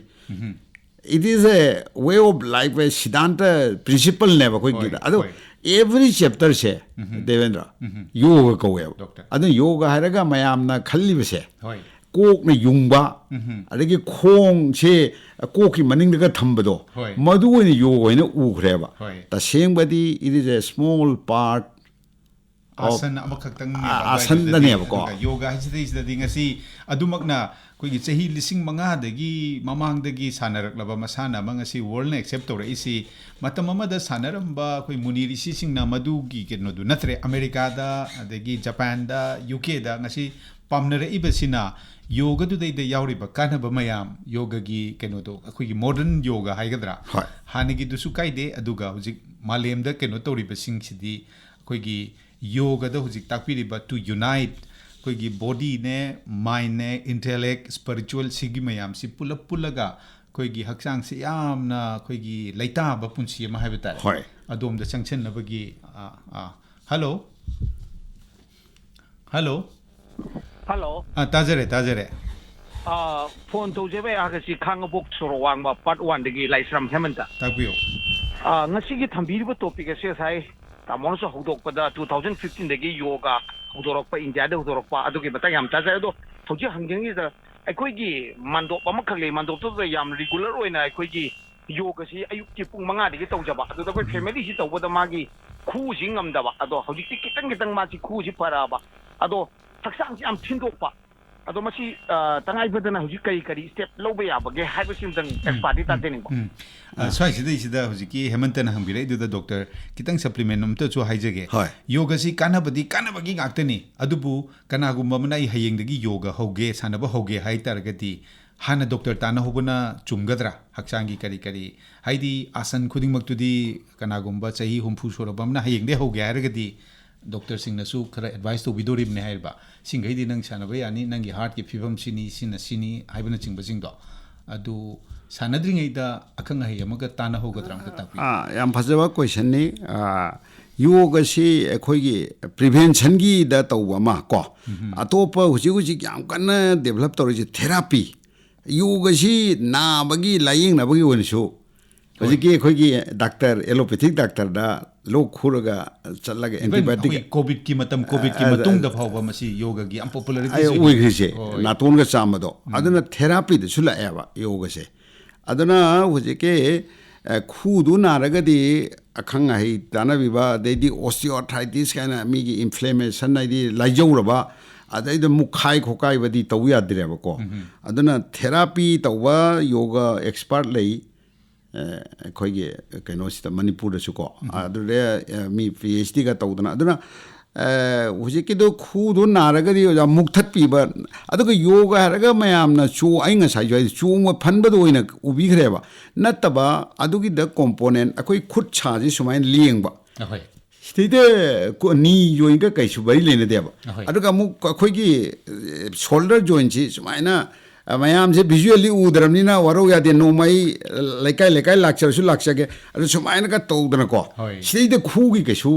It is a way of life, ꯁꯤꯗꯥꯟꯇ, ꯄ꯭ꯔꯤꯟꯁꯤꯄꯜꯅꯦꯕ ꯑꯩꯈꯣꯏ ꯍꯣꯏ, ꯒꯤꯇꯥ꯫ ꯑꯗꯣ ꯍꯣꯏ꯫ ꯑꯦꯚ꯭ꯔꯤ ꯆꯦꯞꯇꯔꯁꯦ, ꯗꯦꯕꯦꯟꯗ꯭ꯔ, ꯌꯣꯒ ꯀꯧꯋꯦꯕ꯫ ꯗꯣꯛꯇꯔ꯫ ꯑꯗꯨꯅ ꯌꯣꯒ ꯍꯥꯏꯔꯒ ꯃꯌꯥꯝꯅ ꯈꯜꯂꯤꯕꯁꯦ, ꯍꯣꯏ꯫ ꯀꯣꯛꯅ ꯌꯨꯡꯕ, ꯑꯗꯒꯤ ꯈꯣꯡꯁꯦ ꯀꯣꯛꯀꯤ ꯃꯅꯤꯡꯗꯒ ꯊꯝꯕꯗꯣ, ꯍꯣꯏ꯫ ꯃꯗꯨ ꯑꯣꯏꯅ ꯌꯣꯒ ꯑꯣꯏꯅ ꯎꯈ꯭ꯔꯦꯕ꯫ ꯍꯣꯏ꯫ ꯇꯁꯦꯡꯕꯗꯤ it is a small part ꯑꯣ, ꯑꯥꯁꯟ ꯑꯃꯈꯛꯇꯪꯅꯦꯕ ꯑꯥ, ꯑꯗꯨꯋꯥꯏꯗꯨꯗꯗꯤ꯫ ꯑꯥꯁꯟꯗꯅꯦꯕꯀꯣ꯫ ꯑꯗꯨꯒ ꯌꯣꯒ ꯍꯥꯏꯁꯤꯗꯩꯁꯤꯗꯗꯤ ꯉꯁꯤ ꯑꯗꯨꯃꯛꯅ ꯑꯩꯈꯣꯏꯒꯤ ꯆꯍꯤ ꯂꯤꯁꯤꯡ ꯃꯉꯥꯗꯒꯤ ꯃꯃꯥꯡꯗꯒꯤ ꯁꯥꯟꯅꯔꯛꯂꯕ ꯃꯁꯥꯟꯅ ꯑꯃ ꯉꯁꯤ ꯋꯥꯔꯜꯅ ꯑꯦꯛꯁꯦꯞ ꯇꯧꯔꯛꯏꯁꯤ꯫ ꯃꯇꯝ ꯑꯃꯗ ꯁꯥꯟꯅꯔꯝꯕ ꯑꯩꯈꯣꯏ ꯃꯨꯅꯤ ꯔꯤꯁꯤꯁꯤꯡꯅ ꯃꯗꯨꯒꯤ ꯀꯩꯅꯣꯗꯨ ꯅꯠꯇ꯭ꯔꯦ꯫ ꯑꯃꯦꯔꯤꯀꯥꯗ, ꯑꯗꯒꯤ ꯖꯄꯥꯟꯗ, ꯌꯨ ꯀꯦꯗ ꯉꯁꯤ ꯄꯥꯝꯅꯔꯛꯏꯕꯁꯤꯅ ꯌꯣꯒꯗꯨꯗꯩꯗ ꯌꯥꯎꯔꯤꯕ ꯀꯥꯟꯅꯕ ꯃꯌꯥꯝ, ꯌꯣꯒꯒꯤ ꯀꯩꯅꯣꯗꯣ, ꯑꯩꯈꯣꯏꯒꯤ ꯃꯣꯗꯔꯟ ꯌꯣꯒ ꯍꯥꯏꯒꯗ꯭ꯔꯥ, ꯍꯣꯏ꯫ ꯍꯥꯟꯅꯒꯤꯗꯨꯁꯨ ꯀꯥꯏꯗꯦ꯫ ꯑꯗꯨꯒ ꯍꯧꯖꯤꯛ ꯃꯥꯂꯦꯝꯗ ꯀꯩꯅꯣ ꯇꯧꯔꯤꯕꯁꯤꯡꯁꯤꯗꯤ ꯑꯩꯈꯣꯏꯒꯤ ꯌꯣꯒꯗ ꯍꯧꯖꯤꯛ ꯇꯥꯛꯄꯤꯔꯤꯕ to unite, ꯑꯩꯈꯣꯏꯒꯤ ꯕꯣꯗꯤꯅꯦ, ꯃꯥꯏꯟꯅꯦ, ꯏꯟꯇꯦꯂꯦꯛ, ꯁ꯭ꯄꯤꯔꯤꯆꯨꯋꯦꯜ, ꯁꯤꯒꯤ ꯃꯌꯥꯝꯁꯤ ꯄꯨꯂꯞ ꯄꯨꯜꯂꯒ ꯑꯩꯈꯣꯏꯒꯤ ꯍꯛꯆꯥꯡꯁꯤ ꯌꯥꯝꯅ ꯑꯩꯈꯣꯏꯒꯤ ꯂꯩꯇꯥꯕ ꯄꯨꯟꯁꯤ ꯑꯃ ꯍꯥꯏꯕ ꯇꯥꯔꯦ꯫ ꯍꯣꯏ꯫ ꯑꯗꯣꯝꯗ ꯆꯪꯁꯤꯟꯅꯕꯒꯤ, ꯑꯥ, ꯑꯥ꯫ ꯍꯜꯂꯣ? ꯍꯜꯂꯣ? ꯍꯜꯂꯣ꯫ ꯑꯥ, ꯇꯥꯖꯔꯦ, ꯇꯥꯖꯔꯦ꯫ ꯑꯥ, ꯐꯣꯟ ꯇꯧꯖꯕ ꯑꯩꯍꯥꯛ ꯑꯁꯤ ꯈꯥꯡꯉꯕꯣꯛ ꯁꯣꯔꯣꯛ ꯋꯥꯡꯃ ꯄꯥꯔꯠ ꯋꯥꯟꯗꯒꯤ ꯂꯥꯏꯁ꯭ꯔꯝ ꯍꯦꯃꯟꯇ꯫ ꯇꯥꯛꯄꯤꯌꯨ꯫ ꯑꯥ, ꯉꯁꯤꯒꯤ ꯊꯝꯕꯤꯔꯤꯕ ꯇꯣꯄꯤꯛ ꯑꯁꯤ ꯉꯁꯥꯏ ꯇꯥꯃꯣꯅꯁꯨ ꯍꯧꯗꯣꯛꯄꯗ two thousand fifteenꯗꯒꯤ ꯌꯣꯒꯥ ꯍꯧꯗꯣꯔꯛꯄ, ꯏꯟꯗꯤꯌꯥꯗ ꯍꯧꯗꯣꯔꯛꯄ ꯑꯗꯨꯒꯤ ꯃꯇꯥꯡ ꯌꯥꯝ ꯇꯥꯖꯔꯦ꯫ ꯑꯗꯣ ꯍꯧꯖꯤꯛ ꯍꯪꯖꯅꯤꯡꯉꯤꯁꯦ, ꯑꯩꯈꯣꯏꯒꯤ ꯃꯥꯟꯗꯣꯞ ꯑꯃꯈꯛ ꯂꯩ, ꯃꯥꯟꯗꯣꯞꯇꯨꯗ ꯌꯥꯝ ꯔꯤꯒꯨꯂꯔ ꯑꯣꯏꯅ ꯑꯩꯈꯣꯏꯒꯤ ꯌꯣꯒꯁꯤ ꯑꯌꯨꯛꯀꯤ ꯄꯨꯡ ꯃꯉꯥꯗꯒꯤ ꯇꯧꯖꯕ, ꯑꯗꯨꯗ ꯑꯩꯈꯣꯏ ꯎꯝ꯫ ꯐꯦꯃꯤꯂꯤꯁꯤ ꯇꯧꯕꯗ ꯃꯥꯒꯤ ꯈꯨꯁꯤ ꯉꯝꯗꯕ, ꯑꯗꯣ ꯍꯧꯖꯤꯛꯇꯤ ꯈꯤꯇꯪ ꯈꯤꯇꯪ ꯃꯥꯁꯤ ꯈꯨꯁꯤ ꯐꯔꯛꯑꯕ, ꯑꯗꯣ ꯍꯛꯆꯥꯡꯁꯤ ꯌꯥꯝ ꯊꯤꯟꯗꯣꯛꯄ, ꯑꯗꯣ ꯃꯁꯤ, ꯑ, ꯇꯉꯥꯏ ꯐꯗꯅ ꯍꯧꯖꯤꯛ ꯀꯔꯤ ꯀꯔꯤ ꯁ꯭ꯇꯦꯞ ꯂꯧꯕ ꯌꯥꯕꯒꯦ ꯍꯥꯏꯕꯁꯤꯃꯇꯪ ꯎꯝ, ꯑꯦꯛꯁꯄꯥꯔꯠꯇꯤ ꯎꯝ, ꯇꯥꯖꯅꯤꯡꯕ꯫ ꯎꯝ꯫ ꯑ, ꯑꯥ꯫ ꯁ꯭ꯋꯥꯏꯁꯤꯗꯩꯁꯤꯗ ꯍꯧꯖꯤꯛꯀꯤ ꯍꯦꯃꯟꯇꯅ ꯍꯪꯕꯤꯔꯛꯏꯗꯨꯗ ꯗꯣꯛꯇꯔ ꯈꯤꯇꯪ ꯁꯄ꯭ꯂꯤꯃꯦꯟ ꯑꯝꯇꯁꯨ ꯍꯥꯏꯖꯒꯦ꯫ ꯍꯣꯏ꯫ ꯌꯣꯒꯁꯤ ꯀꯥꯟꯅꯕꯗꯤ ꯀꯥꯟꯅꯕꯒꯤ ꯉꯥꯛꯇꯅꯤ, ꯑꯗꯨꯕꯨ ꯀꯅꯥꯒꯨꯝꯕ ꯑꯃꯅ "ꯑꯩ ꯍꯌꯦꯡꯗꯒꯤ ꯌꯣꯒ ꯍꯧꯒꯦ, ꯁꯥꯟꯅꯕ ꯍꯧꯒꯦ" ꯍꯥꯏ ꯇꯥꯔꯒꯗꯤ ꯍꯥꯟꯅ ꯗꯣꯛꯇꯔ ꯇꯥꯟꯅꯍꯧꯕꯅ ꯆꯨꯝꯒꯗ꯭ꯔꯥ? ꯍꯛꯆꯥꯡꯒꯤ ꯀꯔꯤ ꯀꯔꯤ, ꯍꯥꯏꯗꯤ ꯑꯥꯁꯟ ꯈꯨꯗꯤꯡꯃꯛꯇꯨꯗꯤ ꯀꯅꯥꯒꯨꯝꯕ ꯆꯍꯤ ꯍꯨꯝꯐꯨ ꯁꯨꯔꯕ ꯑꯃꯅ ꯍꯌꯦꯡꯗꯩ ꯍꯧꯒꯦ ꯍꯥꯏꯔꯒꯗꯤ ꯗꯣꯛꯇꯔꯁꯤꯡꯅꯁꯨ ꯈꯔ ꯑꯦꯗꯚꯥꯏꯁ ꯇꯧꯕꯤꯗꯣꯔꯤꯕꯅꯤ ꯍꯥꯏꯔꯤꯕ꯫ "ꯁꯤꯡꯈꯩꯗꯤ ꯅꯪ ꯁꯥꯟꯅꯕ ꯌꯥꯅꯤ, ꯅꯪꯒꯤ ꯍꯥꯔꯠꯀꯤ ꯐꯤꯕꯝꯁꯤꯅꯤ, ꯁꯤꯅ ꯁꯤꯅꯤ" ꯍꯥꯏꯕꯅꯆꯤꯡꯕꯁꯤꯡꯗꯣ꯫ ꯑꯗꯨ ꯁꯥꯟꯅꯗ꯭ꯔꯤꯉꯩꯗ ꯑꯈꯪ ꯑꯍꯩ ꯑꯃꯒ ꯇꯥꯟꯅꯍꯧꯒꯗ꯭ꯔꯥ ꯑꯝꯇ ꯇꯥꯛꯄꯤꯌꯨ꯫ ꯑꯥ, ꯌꯥꯝ ꯐꯖꯕ ꯀꯣꯏꯁꯟꯅꯤ꯫ ꯑꯥ, ꯌꯣꯒ ꯑꯁꯤ ꯑꯩꯈꯣꯏꯒꯤ ꯄ꯭ꯔꯤꯚꯦꯟꯁꯟꯒꯤꯗ ꯇꯧꯕ ꯑꯃ ꯀꯣ, ꯎꯝ꯫ ꯑꯇꯣꯞꯄ ꯍꯧꯖꯤꯛ ꯍꯧꯖꯤꯛ ꯌꯥꯝ ꯀꯟꯅ ꯗꯦꯕꯂꯞ ꯇꯧꯔꯤꯁꯦ ꯊꯦꯔꯥꯄꯤ꯫ ꯌꯣꯒꯁꯤ ꯅꯥꯕꯒꯤ ꯂꯥꯏꯌꯦꯡꯅꯕꯒꯤ ꯑꯣꯏꯅꯁꯨ ꯍꯣꯏ꯫ ꯍꯧꯖꯤꯛꯀꯤ ꯑꯩꯈꯣꯏꯒꯤ ꯗꯥꯛꯇꯔ, ꯑꯦꯂꯣꯄꯦꯊꯤꯛ ꯗꯥꯛꯇꯔꯗ ꯂꯣꯛ ꯈꯨꯔꯒ ꯆꯠꯂꯒ ꯏꯚꯟ ꯑꯦꯟꯇꯤꯕꯥꯌꯣꯇꯤꯛ ꯑꯩꯈꯣꯏ ꯀꯣꯚꯤꯗꯀꯤ ꯃꯇꯝ, ꯀꯣꯚꯤꯗꯀꯤ ꯑ, ꯑ, ꯃꯇꯨꯡꯗ ꯐꯥꯎꯕ ꯃꯁꯤ ꯌꯣꯒꯒꯤ ꯌꯥꯝ ꯄꯣꯄꯨꯂꯔꯤꯇꯤ ꯑꯩ ꯑꯣꯏꯈ꯭ꯔꯤꯁꯦ, ꯍꯣꯏ꯫ ꯅꯥꯇꯣꯟꯒ ꯆꯥꯝꯕꯗꯣ꯫ ꯎꯝ꯫ ꯑꯗꯨꯅ ꯊꯦꯔꯥꯄꯤꯗꯁꯨ ꯂꯥꯛꯑꯦꯕ ꯌꯣꯒꯁꯦ꯫ ꯑꯗꯨꯅ ꯍꯧꯖꯤꯛꯀꯤ, ꯑ, ꯈꯨꯗꯨ ꯅꯥꯔꯒꯗꯤ ꯑꯈꯪ ꯑꯍꯩ ꯇꯥꯟꯅꯕꯤꯕ, ꯑꯗꯩꯗꯤ osteoarthritis ꯀꯥꯏꯅ ꯃꯤꯒꯤ inflammation ꯍꯥꯏꯗꯤ ꯂꯥꯏꯖꯧꯔꯕ, ꯑꯗꯩꯗ ꯃꯨꯛꯈꯥꯏ ꯈꯣꯠꯀꯥꯏꯕꯗꯤ ꯇꯧ ꯌꯥꯗ꯭ꯔꯦꯕꯀꯣ꯫ ꯑꯗꯨꯅ therapy ꯇꯧꯕ yoga expert ꯂꯩ, ꯑ, ꯑꯩꯈꯣꯏꯒꯤ ꯀꯩꯅꯣꯁꯤꯗ ꯃꯅꯤꯄꯨꯔꯗꯁꯨꯀꯣ꯫ ꯑꯗꯨꯗ, ꯑ, ꯃꯤ PhD ꯒ ꯇꯧꯗꯅ꯫ ꯑꯗꯨꯅ, ꯑ, ꯍꯧꯖꯤꯛꯀꯤꯗꯣ ꯈꯨꯗꯣ ꯅꯥꯔꯒꯗꯤ ꯑꯣꯖꯥ ꯃꯨꯛꯊꯠꯄꯤꯕ, ꯑꯗꯨꯒ yoga ꯍꯥꯏꯔꯒ ꯃꯌꯥꯝꯅ ꯆꯣ-, ꯑꯩ ꯉꯁꯥꯏꯁꯨ ꯍꯥꯏ, ꯆꯣꯡꯕ ꯐꯟꯕꯗꯣ ꯑꯣꯏꯅ ꯎꯕꯤꯈ꯭ꯔꯦꯕ꯫ ꯅꯠꯇꯕ ꯑꯗꯨꯒꯤꯗ component ꯑꯩꯈꯣꯏ ꯈꯨꯠ ꯁꯥꯁꯤ ꯁꯨꯃꯥꯏꯅ ꯂꯦꯡꯕ꯫ ꯑꯍꯣꯏ꯫ ꯁꯤꯗꯩꯗ ꯀꯣ-, knee joint ꯀ ꯀꯩꯁꯨ ꯃꯔꯤ ꯂꯩꯅꯗꯦꯕ꯫ ꯑꯍꯣꯏ꯫ ꯑꯗꯨꯒ ꯑꯃꯨꯛ ꯑꯩꯈꯣꯏꯒꯤ, ꯑ, shoulder joint ꯁꯤ ꯁꯨꯃꯥꯏꯅ, ꯑ, ꯃꯌꯥꯝꯁꯦ visually ꯎꯗ꯭ꯔꯕꯅꯤꯅ ꯋꯥꯔꯧ ꯌꯥꯗꯦ꯫ ꯅꯣꯡꯃ ꯑꯩ, ꯑ, ꯂꯩꯀꯥꯏ ꯂꯩꯀꯥꯏ ꯂꯥꯛꯆꯔꯁꯨ ꯂꯥꯛꯆꯒꯦ꯫ ꯑꯗꯨ ꯁꯨꯃꯥꯏꯅꯒ ꯇꯧꯗꯅꯀꯣ꯫ ꯍꯣꯏ꯫ ꯁꯤꯗꯩꯗ ꯈꯨꯒꯤ ꯀꯩꯁꯨ,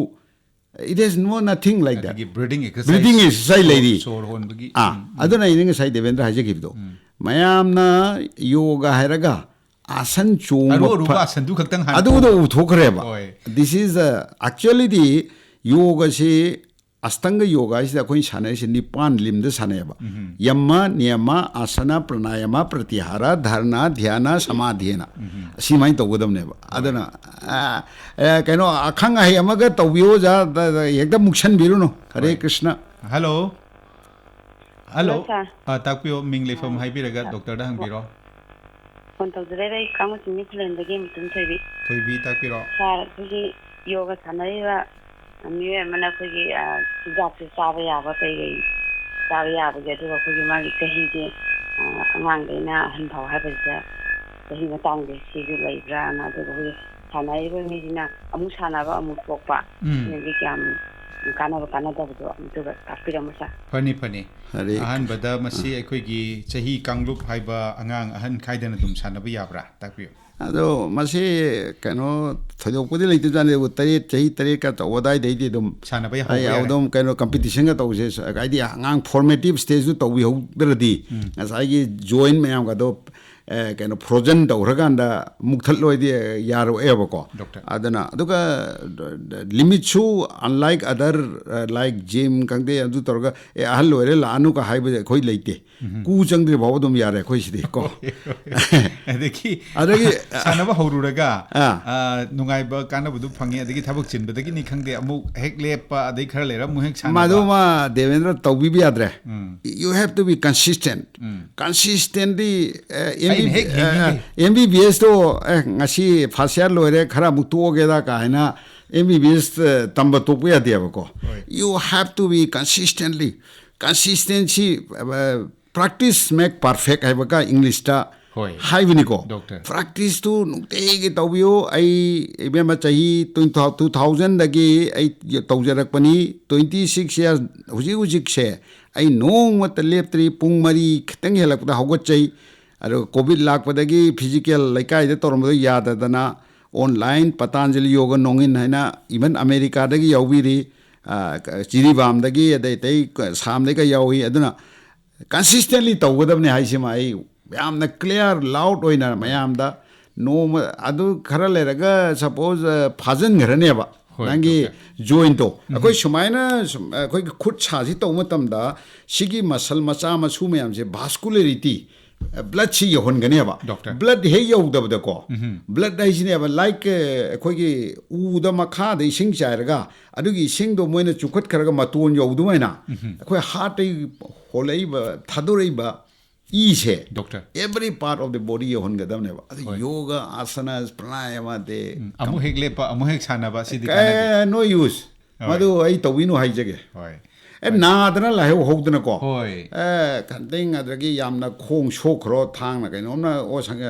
it has no nothing like that꯫ ꯑꯗꯒꯤ breathing exercise, breathing exercise ꯂꯩꯔꯤ꯫ ꯁꯣꯔ ꯍꯣꯟꯕꯒꯤ꯫ ꯑꯥ, ꯎꯝ, ꯎꯝ꯫ ꯑꯗꯨꯅ ꯑꯩꯅ ꯉꯁꯥꯏ ꯗꯦꯕꯦꯟꯗ꯭ꯔ ꯍꯥꯏꯖꯈꯤꯕꯗꯣ꯫ ꯎꯝ꯫ ꯃꯌꯥꯝꯅ yoga ꯍꯥꯏꯔꯒ ꯑꯥꯁꯟ ꯆꯣꯡꯕ ꯑꯔꯨ ꯑꯔꯨꯕ ꯐ-, ꯑꯥꯁꯟꯗꯨ ꯈꯛꯇꯪ ꯍꯥꯟꯅ ꯑꯗꯨꯗꯣ ꯎꯊꯣꯛꯈ꯭ꯔꯦꯕ꯫ ꯍꯣꯏ꯫ This is the, actually D yoga ꯁꯤ, ꯑꯁꯇꯪꯒ yoga ꯍꯥꯏꯁꯤꯗ ꯑꯩꯈꯣꯏꯅ ꯁꯥꯟꯅꯔꯤꯁꯦ ꯅꯤꯄꯥꯟ ꯂꯤꯝꯗ ꯁꯥꯟꯅꯩꯌꯦꯕ꯫ ꯎꯝ꯫ ꯌꯝꯃ, ꯅꯤꯌꯃ, ꯑꯥꯁꯅ, ꯄ꯭ꯔꯅꯥꯌꯃ, ꯄ꯭ꯔꯇꯤꯍꯥꯔ, ꯙꯔꯅ, ꯙ꯭ꯌꯥꯅ, ꯁꯃꯥꯙꯤꯅ꯫ ꯎꯝ꯫ ꯑꯁꯤꯃꯥꯏꯅ ꯇꯧꯒꯗꯕꯅꯦꯕ꯫ ꯑꯗꯨꯅ, ꯑ, ꯑ, ꯀꯩꯅꯣ, ꯑꯈꯪ ꯑꯍꯩ ꯑꯃꯒ ꯇꯧꯕꯤꯌꯣ ꯑꯣꯖꯥ, ꯗ-, ꯗ-, ꯍꯦꯛꯇ ꯃꯨꯛꯁꯟꯕꯤꯔꯨꯅꯨ꯫ ꯍꯔꯦ ꯍꯣꯏ꯫ ꯀ꯭ꯔꯤꯁꯅ꯫ ꯍꯜꯂꯣ꯫ ꯍꯜꯂꯣ꯫ ꯍꯜꯂꯣ, ꯁꯥꯔ꯫ ꯑ, ꯇꯥꯛꯄꯤꯌꯣ, ꯃꯤꯡ ꯂꯩꯐꯝ ꯑ, ꯍꯥꯏꯕꯤꯔꯒ ꯋꯥ-, ꯗꯣꯛꯇꯔꯗ ꯍꯪꯕꯤꯔꯣ꯫ ꯐꯣꯟ ꯇꯧꯖꯔꯛꯏꯕ ꯑꯩ ꯀꯥꯡꯃꯆꯤꯡꯒꯤ ꯈꯨꯂꯦꯟꯗꯒꯤ ꯃꯨꯇꯨꯝ ꯊꯣꯏꯕꯤ꯫ ꯊꯣꯏꯕꯤ, ꯇꯥꯛꯄꯤꯔꯣ꯫ ꯁꯥꯔ, ꯑꯩꯈꯣꯏꯒꯤ yoga ꯁꯥꯟꯅꯔꯤꯕ ꯃꯤꯑꯣꯏ ꯑꯃꯅ ꯑꯩꯈꯣꯏꯒꯤ, ꯑ, ꯆꯤꯟꯖꯥꯛꯁꯦ ꯆꯥꯕ ꯌꯥꯕ ꯀꯩ ꯀꯩ ꯆꯥꯕ ꯌꯥꯕꯒꯦ? ꯑꯗꯨꯒ ꯑꯩꯈꯣꯏꯒꯤ ꯃꯥꯒꯤ ꯆꯍꯤꯁꯦ, ꯑ, ꯑꯉꯥꯡꯗꯩꯅ ꯑꯍꯟ ꯐꯥꯎ ꯍꯥꯏꯕꯁꯤꯗ ꯆꯍꯤ ꯃꯇꯥꯡꯁꯦ ꯁꯤꯁꯨ ꯂꯩꯕ꯭ꯔꯥꯅ, ꯑꯗꯨꯒ ꯑꯩꯈꯣꯏꯒꯤ ꯁꯥꯟꯅꯔꯤꯕ ꯃꯤꯁꯤꯅ ꯑꯃꯨꯛ ꯁꯥꯟꯅꯕ ꯑꯃꯨꯛ ꯇꯣꯛꯄ, ꯎꯝ꯫ ꯁꯤꯅꯗꯤ ꯀꯌꯥꯝ ꯀꯥꯟꯅꯕ ꯀꯥꯟꯅꯗꯕꯗꯣ ꯑꯗꯨꯒ ꯇꯥꯛꯄꯤꯔꯝꯃꯣ, ꯁꯥꯔ꯫ ꯐꯅꯤ, ꯐꯅꯤ꯫ ꯐꯔꯦ꯫ ꯑꯍꯥꯟꯕꯗ ꯃꯁꯤ ꯑꯩꯈꯣꯏꯒꯤ ꯆꯍꯤ ꯀꯥꯡꯂꯨꯞ ꯍꯥꯏꯕ ꯑꯉꯥꯡ ꯑꯍꯟ ꯈꯥꯏꯗꯅ ꯑꯗꯨꯝ ꯁꯥꯟꯅꯕ ꯌꯥꯕ꯭ꯔꯥ? ꯇꯥꯛꯄꯤꯌꯨ꯫ ꯑꯗꯣ ꯃꯁꯤ ꯀꯩꯅꯣ ꯊꯣꯏꯗꯣꯛꯄꯗꯤ ꯂꯩꯇꯕꯖꯥꯠꯅꯤ, ꯑꯗꯨꯕꯨ ꯇꯔꯦꯠ, ꯆꯍꯤ ꯇꯔꯦꯠꯀ ꯇꯧꯕ ꯑꯗꯥꯏꯗꯩꯗꯤ ꯑꯗꯨꯝ ꯁꯥꯟꯅꯕ ꯍꯧꯕ ꯑꯩ ꯌꯥꯔꯦ꯫ ꯑꯗꯨꯝ ꯀꯩꯅꯣ competition ꯒ ꯇꯧꯁꯦ, ꯍꯥꯏꯗꯤ ꯑꯉꯥꯡ formative stage ꯇꯨ ꯇꯧꯕꯤꯍꯧꯗ꯭ꯔꯗꯤ ꯎꯝ꯫ ꯉꯁꯥꯏꯒꯤ joint ꯃꯌꯥꯝꯒꯗꯣ ꯑꯦ, ꯀꯩꯅꯣ, ꯐ꯭ꯔꯣꯖꯟ ꯇꯧꯈ꯭ꯔꯀꯥꯟꯗ ꯃꯨꯛꯊꯠꯂꯣꯏꯗꯤ ꯌꯥꯔꯛꯑꯦꯕꯀꯣ꯫ Doctor. ꯑꯗꯨꯅ ꯑꯗꯨꯒ ꯂꯤꯃꯤꯠꯁꯨ unlike other, like gym ꯈꯪꯗꯦ, ꯑꯗꯨ ꯇꯧꯔꯒ, "ꯑꯦ, ꯑꯍꯜ ꯑꯣꯏꯔꯦ, ꯂꯥꯛꯑꯅꯨꯒ" ꯍꯥꯏꯕꯁꯦ ꯑꯩꯈꯣꯏ ꯂꯩꯇꯦ꯫ ꯀꯨ ꯆꯪꯗ꯭ꯔꯤ ꯐꯥꯎꯕ ꯑꯗꯨꯝ ꯌꯥꯔꯦ ꯑꯩꯈꯣꯏ ꯁꯤꯗꯤ ꯀꯣ꯫ ꯑꯗꯒꯤ ꯑꯗꯒꯤ ꯁꯥꯟꯅꯕ ꯍꯧꯔꯨꯔꯒ ꯑꯥ꯫ ꯑ, ꯅꯨꯡꯉꯥꯏꯕ ꯀꯥꯟꯅꯕꯗꯨ ꯐꯪꯉꯤ, ꯑꯗꯒꯤ ꯊꯕꯛ ꯆꯤꯟꯕꯗꯒꯤꯅꯤ ꯈꯪꯗꯦ, ꯑꯃꯨꯛ ꯍꯦꯛ ꯂꯦꯞꯄ, ꯑꯗꯩ ꯈꯔ ꯂꯩꯔ ꯑꯃꯨꯛ ꯍꯦꯛ ꯁꯥꯟꯅꯕ꯫ ꯃꯗꯨꯃ ꯗꯦꯕꯦꯟꯗ꯭ꯔ ꯇꯧꯕꯤꯕ ꯌꯥꯗ꯭ꯔꯦ꯫ ꯎꯝ. You have to be consistent. Um. Consistently, ꯑꯦ, ꯑꯩꯅ ꯍꯦꯛ ꯌꯦꯡꯅꯤꯡꯉꯤ꯫ ꯑꯦꯝ ꯕꯤ ꯕꯤ ꯑꯦꯁꯇꯣ, "ꯑꯦ, ꯉꯁꯤ ꯐꯥꯔꯁ ꯏꯌꯥꯔ ꯂꯣꯏꯔꯦ, ꯈꯔ ꯑꯃꯨꯛ ꯇꯣꯛꯑꯒꯦꯗ" ꯀꯥꯏꯅ ꯑꯦꯝ ꯕꯤ ꯕꯤ ꯑꯦꯁ ꯇꯝꯕ ꯇꯣꯛꯄ ꯌꯥꯗꯦꯕꯀꯣ꯫ ꯍꯣꯏ. You have to be consistently, consistency, practice make perfect ꯍꯥꯏꯕꯒ ꯏꯪꯂꯤꯁꯇ ꯍꯣꯏ. ꯍꯥꯏꯕꯅꯤꯀꯣ꯫ Doctor. ꯄ꯭ꯔꯦꯛꯇꯤꯁꯇꯨ ꯅꯨꯡꯇꯤꯒꯤ ꯇꯧꯕꯤꯌꯨ꯫ ꯑꯩ, ꯏꯕꯦꯝꯃ, ꯆꯍꯤ ꯇꯨ ꯊꯥꯎꯖꯟꯗꯒꯤ ꯑꯩ ꯇꯧꯖꯔꯛꯄꯅꯤ, ꯇ꯭ꯋꯦꯟꯇꯤ ꯁꯤꯛꯁ ꯏꯌꯥꯔ ꯍꯧꯖꯤꯛ ꯍꯧꯖꯤꯛꯁꯦ ꯑꯩ ꯅꯣꯡꯃꯇ ꯂꯦꯞꯇ꯭ꯔꯤ꯫ ꯄꯨꯡ ꯃꯔꯤ ꯈꯤꯇꯪ ꯍꯦꯜꯂꯛꯄꯗ ꯍꯧꯒꯠꯆꯩ꯫ ꯑꯗꯨꯒ ꯀꯣꯚꯤꯗ ꯂꯥꯛꯄꯗꯒꯤ ꯐꯤꯖꯤꯀꯦꯜ ꯂꯩꯀꯥꯏꯗ ꯇꯧꯔꯝꯕꯗꯣ ꯌꯥꯗꯗꯅ ꯑꯣꯟꯂꯥꯏꯟ ꯄꯇꯥꯟꯖꯂꯤ ꯌꯣꯒ ꯅꯣꯡꯏꯟ ꯍꯥꯏꯅ ꯏꯚꯟ ꯑꯃꯦꯔꯤꯀꯥꯗꯒꯤ ꯌꯥꯎꯕꯤꯔꯤ, ꯑ, ꯖꯤꯔꯤꯕꯥꯝꯗꯒꯤ, ꯑꯗꯩ ꯑꯇꯩ ꯁꯥꯝꯗꯒꯤꯒ ꯌꯥꯎꯏ꯫ ꯑꯗꯨꯅ ꯀꯟꯁꯤꯁꯇꯦꯟꯂꯤ ꯇꯧꯒꯗꯕꯅꯤ ꯍꯥꯏꯁꯤꯃ ꯑꯩ ꯌꯥꯝꯅ ꯀ꯭ꯂꯤꯌꯥꯔ ꯂꯥꯎꯠ ꯑꯣꯏꯅ ꯃꯌꯥꯝꯗ ꯅꯣꯡꯃ ꯑꯗꯨ ꯈꯔ ꯂꯩꯔꯒ ꯁꯄꯣꯁ, ꯑ, ꯐꯥꯖꯤꯟꯈ꯭ꯔꯅꯦꯕ ꯍꯣꯏ, ꯅꯪꯒꯤ ꯗꯣꯛꯇꯔ꯫ ꯖꯣꯏꯟꯇꯣ꯫ ꯑꯩꯈꯣꯏ ꯁꯨꯃꯥꯏꯅ ꯁꯨꯝ, ꯑꯩꯈꯣꯏꯒꯤ ꯈꯨꯠ ꯁꯥꯁꯤ ꯇꯧꯕ ꯃꯇꯝꯗ ꯁꯤꯒꯤ ꯃꯁꯜ ꯃꯆꯥ ꯃꯁꯨ ꯃꯌꯥꯝꯁꯦ ꯚꯥꯁꯀꯨꯂꯔꯤꯇꯤ, ꯕ꯭ꯂꯠꯁꯤ ꯌꯧꯍꯟꯒꯅꯦꯕ꯫ ꯗꯣꯛꯇꯔ꯫ ꯕ꯭ꯂꯠ ꯍꯦꯛ ꯌꯧꯗꯕꯗꯀꯣ, ꯎꯝꯍꯨꯝ꯫ ꯕ꯭ꯂꯠ ꯍꯥꯏꯁꯤꯅꯦꯕ, ꯂꯥꯏꯛ ꯑꯩꯈꯣꯏꯒꯤ ꯎꯗ ꯃꯈꯥꯗ ꯏꯁꯤꯡ ꯆꯥꯏꯔꯒ ꯑꯗꯨꯒꯤ ꯏꯁꯤꯡꯗꯣ ꯃꯣꯏꯅ ꯆꯨꯞꯈꯠꯈ꯭ꯔꯒ ꯃꯇꯣꯟ ꯌꯧꯗꯨꯃꯥꯏꯅ ꯎꯝꯍꯨꯝ꯫ ꯑꯩꯈꯣꯏ ꯍꯥꯔꯠꯇꯒꯤ ꯍꯣꯜꯂꯛꯏꯕ, ꯊꯥꯗꯣꯔꯛꯏꯕ ꯏꯁꯦ doctor. Every part of the body ꯌꯧꯍꯟꯒꯗꯕꯅꯦꯕ꯫ ꯑꯗꯨ ꯍꯣꯏ꯫ ꯌꯣꯒ, ꯑꯥꯁꯅꯥꯁ, ꯄ꯭ꯔꯥꯅꯥꯌꯥꯃꯥ ꯗꯦ ꯎꯝ, ꯑꯃꯨꯛ ꯍꯦꯛ ꯂꯦꯞꯄ, ꯑꯃꯨꯛ ꯍꯦꯛ ꯁꯥꯟꯅꯕ, ꯁꯤꯗꯤ ꯀꯥꯟꯅꯗꯦ꯫ ꯅꯣ ꯌꯨꯁ꯫ ꯍꯣꯏ꯫ ꯃꯗꯨ ꯑꯩ ꯇꯧꯕꯤꯅꯨ ꯍꯥꯏꯖꯒꯦ꯫ ꯍꯣꯏ꯫ ꯑꯦ, ꯅꯥꯗꯅ ꯂꯥꯏꯍꯧ ꯍꯧꯗꯅꯀꯣ꯫ ꯍꯣꯏ꯫ ꯑꯦ, ꯈꯟꯇꯤꯡ ꯑꯗꯒꯤ ꯌꯥꯝꯅ ꯈꯣꯡ ꯁꯣꯛꯈ꯭ꯔꯣ, ꯊꯥꯡꯅ ꯀꯩꯅꯣꯝꯅ, ꯑꯣ, ꯁꯪ-,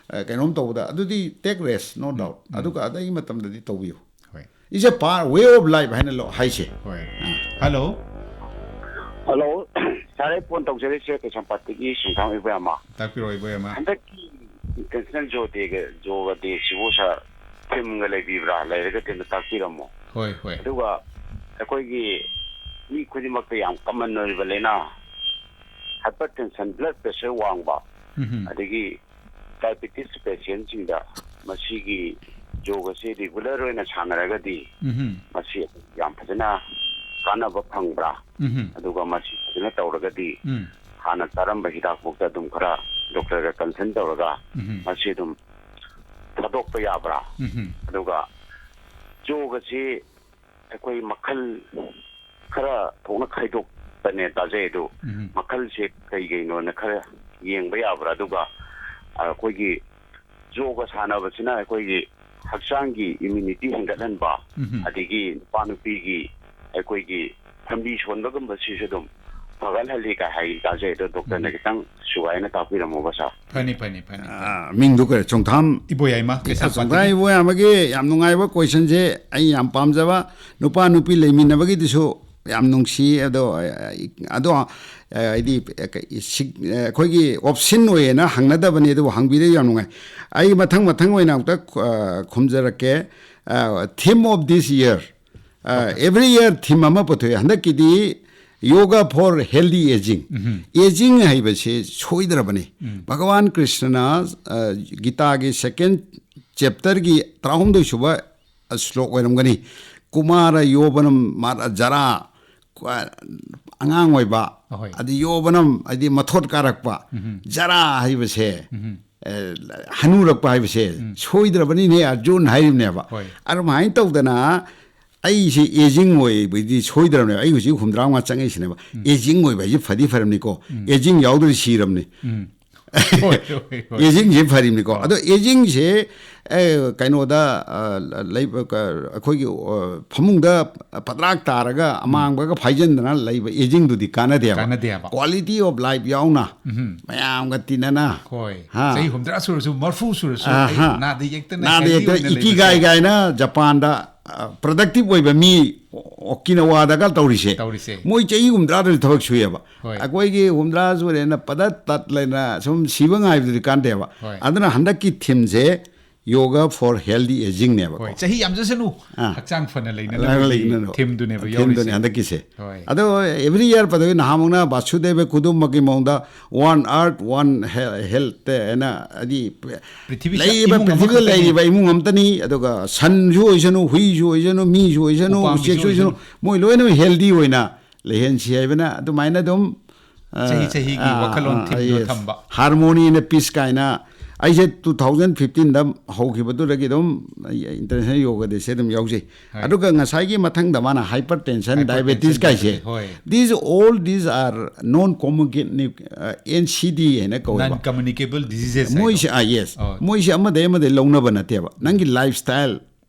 ꯑꯦ, ꯀꯩꯅꯣꯝ ꯇꯧꯕꯗ, ꯑꯗꯨꯗꯤ take rest, no doubt꯫ ꯑꯗꯨꯒ ꯑꯗꯩ ꯃꯇꯝꯗꯗꯤ ꯇꯧꯕꯤꯌꯨ꯫ ꯍꯣꯏ꯫ It's a part, way of life ꯍꯥꯏꯅ ꯂꯧ-, ꯍꯥꯏꯁꯦ꯫ ꯍꯣꯏ꯫ ꯍꯜꯂꯣ꯫ ꯍꯜꯂꯣ꯫ ꯁꯥꯔ, ꯑꯩ ꯐꯣꯟ ꯇꯧꯖꯔꯛꯏꯁꯦ ꯀꯩꯁꯥꯝꯄꯥꯠꯇꯒꯤ ꯁꯤꯡꯊꯥꯡ ꯏꯕꯣꯌꯥꯝꯃ꯫ ꯇꯥꯛꯄꯤꯔꯣ, ꯏꯕꯣꯌꯥꯝꯃ꯫ ꯍꯟꯗꯛꯀꯤ ꯏꯟꯇꯔꯅꯦꯁꯅꯦꯜ ꯌꯣꯒ ꯗꯦꯒ, ꯌꯣꯒ ꯗꯦꯁꯤꯕꯨ ꯁꯥꯔ, ꯊꯤꯝꯒ ꯂꯩꯕꯤꯕ꯭ꯔꯥ? ꯂꯩꯔꯒꯗꯤ ꯑꯝꯇ ꯇꯥꯛꯄꯤꯔꯝꯃꯣ꯫ ꯍꯣꯏ, ꯍꯣꯏ꯫ ꯑꯗꯨꯒ ꯑꯩꯈꯣꯏꯒꯤ ꯃꯤ ꯈꯨꯗꯤꯡꯃꯛꯇ ꯌꯥꯝ ꯀꯃꯟ ꯑꯣꯏꯔꯤꯕ ꯂꯥꯏꯅꯥ, ꯍꯥꯏꯄꯔ ꯇꯦꯟꯁꯟ, ꯕ꯭ꯂꯗ ꯄ꯭ꯔꯦꯁꯔ ꯋꯥꯡꯕ, ꯎꯝꯍꯨꯝ꯫ ꯑꯗꯒꯤ diabetes patientꯁꯤꯡꯗ ꯃꯁꯤꯒꯤ ꯌꯣꯒꯁꯦ regular ꯑꯣꯏꯅ ꯁꯥꯟꯅꯔꯒꯗꯤ ꯎꯝꯍꯨꯝ꯫ ꯃꯁꯤ ꯌꯥꯝ ꯐꯖꯅ ꯀꯥꯟꯅꯕ ꯐꯪꯕ꯭ꯔꯥ? ꯎꯝꯍꯨꯝ꯫ ꯑꯗꯨꯒ ꯃꯁꯤ ꯐꯖꯅ ꯇꯧꯔꯒꯗꯤ ꯎꯝ꯫ ꯍꯥꯟꯅ ꯆꯥꯔꯝꯕ ꯍꯤꯗꯥꯛꯐꯥꯎꯗ ꯑꯗꯨꯝ ꯈꯔ doctorꯒ consult ꯇꯧꯔꯒ ꯎꯝꯍꯨꯝ꯫ ꯃꯁꯤ ꯑꯗꯨꯝ ꯊꯥꯗꯣꯛꯄ ꯌꯥꯕ꯭ꯔꯥ? ꯎꯝꯍꯨꯝ꯫ ꯑꯗꯨꯒ ꯌꯣꯒꯁꯤ ꯑꯩꯈꯣꯏ ꯃꯈꯜ ꯈꯔ ꯊꯣꯛꯅ ꯈꯥꯏꯗꯣꯛꯄꯅꯦ ꯇꯥꯖꯩ꯫ ꯑꯗꯨ ꯎꯝꯍꯨꯝ꯫ ꯃꯈꯜꯁꯦ ꯀꯩ ꯀꯩꯅꯣꯅ ꯈꯔ ꯌꯦꯡꯕ ꯌꯥꯕ꯭ꯔꯥ? ꯑꯗꯨꯒ ꯑꯩꯈꯣꯏꯒꯤ ꯌꯣꯒ ꯁꯥꯟꯅꯕꯁꯤꯅ ꯑꯩꯈꯣꯏꯒꯤ ꯍꯛꯆꯥꯡꯒꯤ immunity ꯍꯦꯟꯒꯠꯍꯟꯕ, ꯎꯝꯍꯨꯝ꯫ ꯑꯗꯒꯤ ꯅꯨꯄꯥ ꯅꯨꯄꯤꯒꯤ ꯑꯩꯈꯣꯏꯒꯤ ꯐꯝꯕꯤ ꯁꯣꯟꯕꯒꯨꯝꯕꯁꯤꯁꯨ ꯑꯗꯨꯝ ꯐꯒꯠꯍꯜꯂꯤ ꯀꯥꯏ ꯍꯥꯏ ꯇꯥꯖꯩ꯫ ꯑꯗꯣ doctorꯅ ꯎꯝ꯫ ꯈꯤꯇꯪ ꯁꯨꯒꯥꯏꯅ ꯇꯥꯛꯄꯤꯔꯝꯃꯣꯕ sir꯫ ꯐꯅꯤ, ꯐꯅꯤ, ꯐꯅꯤ, ꯐꯅꯤ꯫ ꯑꯥ, ꯃꯤꯡꯗꯨ ꯀꯔꯤ? ꯆꯣꯡꯊꯥꯝ ꯏꯕꯣꯌꯥꯏꯃ ꯀꯩꯁꯥꯝꯄꯥꯠꯇꯒꯤ꯫ ꯀꯩꯁꯥꯝꯄꯥꯠꯇꯒꯤ꯫ ꯏꯕꯣꯌꯥꯏꯃꯒꯤ ꯌꯥꯝ ꯅꯨꯡꯉꯥꯏꯕ questionꯁꯦ ꯑꯩ ꯌꯥꯝ ꯄꯥꯝꯖꯕ꯫ ꯅꯨꯄꯥ ꯅꯨꯄꯤ ꯂꯩꯃꯤꯟꯅꯕꯒꯤꯗꯨꯁꯨ ꯌꯥꯝ ꯅꯨꯡꯁꯤ꯫ ꯑꯗꯣ, ꯑꯗꯣ, ꯍꯥꯏꯗꯤ, ꯑꯩꯈꯣꯏꯒꯤ option ꯑꯣꯏꯅ ꯍꯪꯅꯗꯕꯅꯤ, ꯑꯗꯨꯕꯨ ꯍꯪꯕꯤꯔꯦ, ꯌꯥꯝ ꯅꯨꯡꯉꯥꯏ꯫ ꯑꯩ ꯃꯊꯪ ꯃꯊꯪ ꯑꯣꯏꯅ ꯑꯃꯨꯛꯇ, ꯑ, ꯈꯨꯝꯖꯔꯛꯀꯦ꯫ ꯑ, theme of this year, ꯑ, every year theme ꯑꯃ ꯄꯨꯊꯣꯛꯑꯦ꯫ ꯍꯟꯗꯛꯀꯤꯗꯤ yoga for healthy aging꯫ Aging ꯍꯥꯏꯕꯁꯦ ꯁꯣꯏꯗ꯭ꯔꯕꯅꯤ꯫ ꯚꯒꯋꯥꯟ ꯀ꯭ꯔꯤꯁꯅꯅ, ꯑ, ꯒꯤꯇꯥꯒꯤ second chapterꯒꯤ ꯇꯔꯥꯍꯨꯝꯗꯣꯏ ꯁꯨꯕ ꯁ꯭ꯂꯣꯛ ꯑꯣꯏꯔꯝꯒꯅꯤ꯫ "ꯀꯨꯃꯥꯔ ꯌꯣꯕꯅꯝ ꯃꯥꯔ ꯖꯔꯥ", ꯑꯉꯥꯡ ꯑꯣꯏꯕ, ꯑꯍꯣꯏ꯫ ꯑꯗꯤ ꯌꯣꯕꯅꯝ ꯍꯥꯏꯗꯤ ꯃꯊꯣꯠ ꯀꯥꯔꯛꯄ, ꯖꯔꯥ ꯍꯥꯏꯕꯁꯦ, ꯑꯦ, ꯍꯅꯨꯔꯛꯄ ꯍꯥꯏꯕꯁꯦ ꯁꯣꯏꯗ꯭ꯔꯕꯅꯤꯅꯦ ꯑꯔꯖꯨꯟ ꯍꯥꯏꯔꯤꯕꯅꯦꯕ꯫ ꯍꯣꯏ꯫ ꯑꯗꯨꯃꯥꯏꯅ ꯇꯧꯗꯅ ꯑꯩꯁꯦ aging ꯑꯣꯏꯕꯗꯤ ꯁꯣꯏꯗ꯭ꯔꯕꯅꯦꯕ꯫ ꯑꯩ ꯍꯧꯖꯤꯛ ꯍꯨꯝꯗ꯭ꯔꯥ ꯃꯉꯥ ꯆꯪꯉꯛꯏꯁꯤꯅꯦꯕ꯫ Aging ꯑꯣꯏꯕ ꯍꯥꯏꯁꯦ ꯐꯗꯤ ꯐꯔꯝꯅꯤꯀꯣ꯫ Aging ꯌꯥꯎꯗ꯭ꯔꯗꯤ ꯁꯤꯔꯝꯅꯤ꯫ ꯍꯣꯏ, ꯍꯣꯏ, ꯍꯣꯏ꯫ Agingꯁꯦ ꯐꯔꯤꯕꯅꯤꯀꯣ꯫ ꯑꯗꯣ agingꯁꯦ, ꯑꯦ, ꯀꯩꯅꯣꯗ, ꯑ, ꯂꯩꯕ, ꯀ-, ꯑꯩꯈꯣꯏꯒꯤ, ꯑ, ꯐꯃꯨꯡꯗ ꯄꯗ꯭ꯔꯥꯛ ꯇꯥꯔꯒ ꯑꯃꯥꯡꯕꯒ ꯐꯥꯏꯖꯟꯗꯅ ꯂꯩꯕ agingꯗꯨꯗꯤ ꯀꯥꯟꯅꯗꯦꯕ꯫ ꯀꯥꯟꯅꯗꯦꯕ꯫ Quality of life ꯌꯥꯎꯅ ꯃꯌꯥꯝꯒ ꯇꯤꯟꯅꯅ꯫ ꯍꯣꯏ꯫ ꯍꯥ꯫ ꯆꯍꯤ ꯍꯨꯝꯗ꯭ꯔꯥ ꯁꯨꯔꯁꯨ, ꯃꯔꯐꯨ ꯁꯨꯔꯁꯨ, ꯑꯍꯥ꯫ ꯑꯩ ꯅꯥꯗ ꯌꯦꯛꯇꯅ ꯅꯥꯗ healthy ꯌꯦꯛꯇꯅ ꯑꯣꯏꯅ ꯂꯩꯕꯁꯦ꯫ ꯏꯀꯤꯒꯥꯏ ꯀꯥꯏꯅ ꯖꯄꯥꯟꯗ, ꯑ, productive ꯑꯣꯏꯕ ꯃꯤ ꯑꯣꯀꯤꯅꯋꯥꯗꯒ ꯇꯧꯔꯤꯁꯦ꯫ ꯇꯧꯔꯤꯁꯦ꯫ ꯃꯣꯏ ꯆꯍꯤ ꯍꯨꯝꯗ꯭ꯔꯥꯗꯁꯨ ꯊꯕꯛ ꯁꯨꯏꯌꯦꯕ꯫ ꯍꯣꯏ꯫ ꯑꯩꯈꯣꯏꯒꯤ ꯍꯨꯝꯗ꯭ꯔꯥ ꯁꯨꯔꯦꯅ ꯄꯗꯠ ꯇꯠ ꯂꯩꯅ ꯁꯨꯝ ꯁꯤꯕ ꯉꯥꯏꯕꯗꯨꯗꯤ ꯀꯥꯟꯗꯦꯕ꯫ ꯍꯣꯏ꯫ ꯑꯗꯨꯅ ꯍꯟꯗꯛꯀꯤ themeꯁꯦ Yoga for Healthy Aging ꯅꯦꯕꯀꯣ꯫ ꯍꯣꯏ, ꯆꯍꯤ ꯌꯥꯝꯖꯁꯅꯨ, ꯑꯥ꯫ ꯍꯛꯆꯥꯡ ꯐꯅ ꯂꯩꯅ ꯂꯩꯅꯅꯕꯒꯤ ꯂꯩꯅꯅꯕ ꯊꯤꯝꯗꯨꯅꯦꯕ ꯊꯤꯝꯗꯨꯅꯦ ꯌꯥꯎꯔꯤꯁꯦ꯫ ꯍꯟꯗꯛꯀꯤꯁꯦ꯫ ꯍꯣꯏ꯫ ꯑꯗꯣ every year ꯄꯗꯒꯤ ꯅꯍꯥꯟꯃꯨꯛꯅ ꯕꯥꯁꯨꯗꯦꯕ ꯀꯨꯗꯨꯝꯕꯒꯤ ꯃꯑꯣꯡꯗ One Earth, One He- Health ꯍꯥꯏꯅ, ꯍꯥꯏꯗꯤ ꯄ꯭ꯔꯤꯊꯤꯕꯤꯁꯦ ꯂꯩꯔꯤꯕ ꯏꯃꯨꯡ ꯄ꯭ꯔꯤꯊꯤꯕꯤꯗ ꯑꯃꯈꯛꯇꯅꯤ꯫ ꯂꯩꯔꯤꯕ ꯏꯃꯨꯡ ꯑꯃꯇꯅꯤ꯫ ꯑꯗꯨꯒ ꯁꯟꯁꯨ ꯑꯣꯏꯁꯅꯨ, ꯍꯨꯏꯁꯨ ꯑꯣꯏꯁꯅꯨ, ꯃꯤꯁꯨ ꯑꯣꯏꯁꯅꯨ, ꯎꯄꯥꯝꯕꯤꯁꯨ ꯎꯆꯦꯛꯁꯨ ꯑꯣꯏꯁꯅꯨ, ꯑꯣꯏꯁꯅꯨ꯫ ꯃꯣꯏ ꯂꯣꯏꯅꯃꯛ healthy ꯑꯣꯏꯅ ꯂꯩꯍꯟꯁꯤ ꯍꯥꯏꯕꯅ ꯑꯗꯨꯃꯥꯏꯅ ꯑꯗꯨꯝ, ꯑ, ꯆꯍꯤ ꯆꯍꯤꯒꯤ ꯑ, ꯋꯥꯈꯜꯂꯣꯟ ꯑ, ꯊꯤꯝꯗꯣ yes. ꯊꯝꯕ꯫ Harmony in the peace ꯀꯥꯏꯅ ꯑꯩꯁꯦ two thousand fifteen ꯗ ꯍꯧꯈꯤꯕꯗꯨꯗꯒꯤ ꯑꯗꯨꯝ ꯑꯩ International Yoga Day ꯁꯦ ꯑꯗꯨꯝ ꯌꯥꯎꯖꯩ꯫ ꯍꯣꯏ꯫ ꯑꯗꯨꯒ ꯉꯁꯥꯏꯒꯤ ꯃꯊꯪꯗ ꯃꯥꯅ hypertension, Hypertension, diabetes ꯀꯥꯏꯁꯦ, ꯍꯣꯏ꯫ These all these are non communicable, uh, N C D ꯍꯥꯏꯅ ꯀꯧꯋꯦꯕ꯫ Non communicable diseases ꯍꯥꯏꯗꯣ꯫ ꯃꯣꯏꯁꯦ, ah, yes. ꯑꯣ꯫ ꯃꯣꯏꯁꯦ ꯑꯃꯗꯩ ꯑꯃꯗꯩ ꯂꯧꯅꯕ ꯅꯠꯇꯦꯕ, ꯅꯪꯒꯤ lifestyle.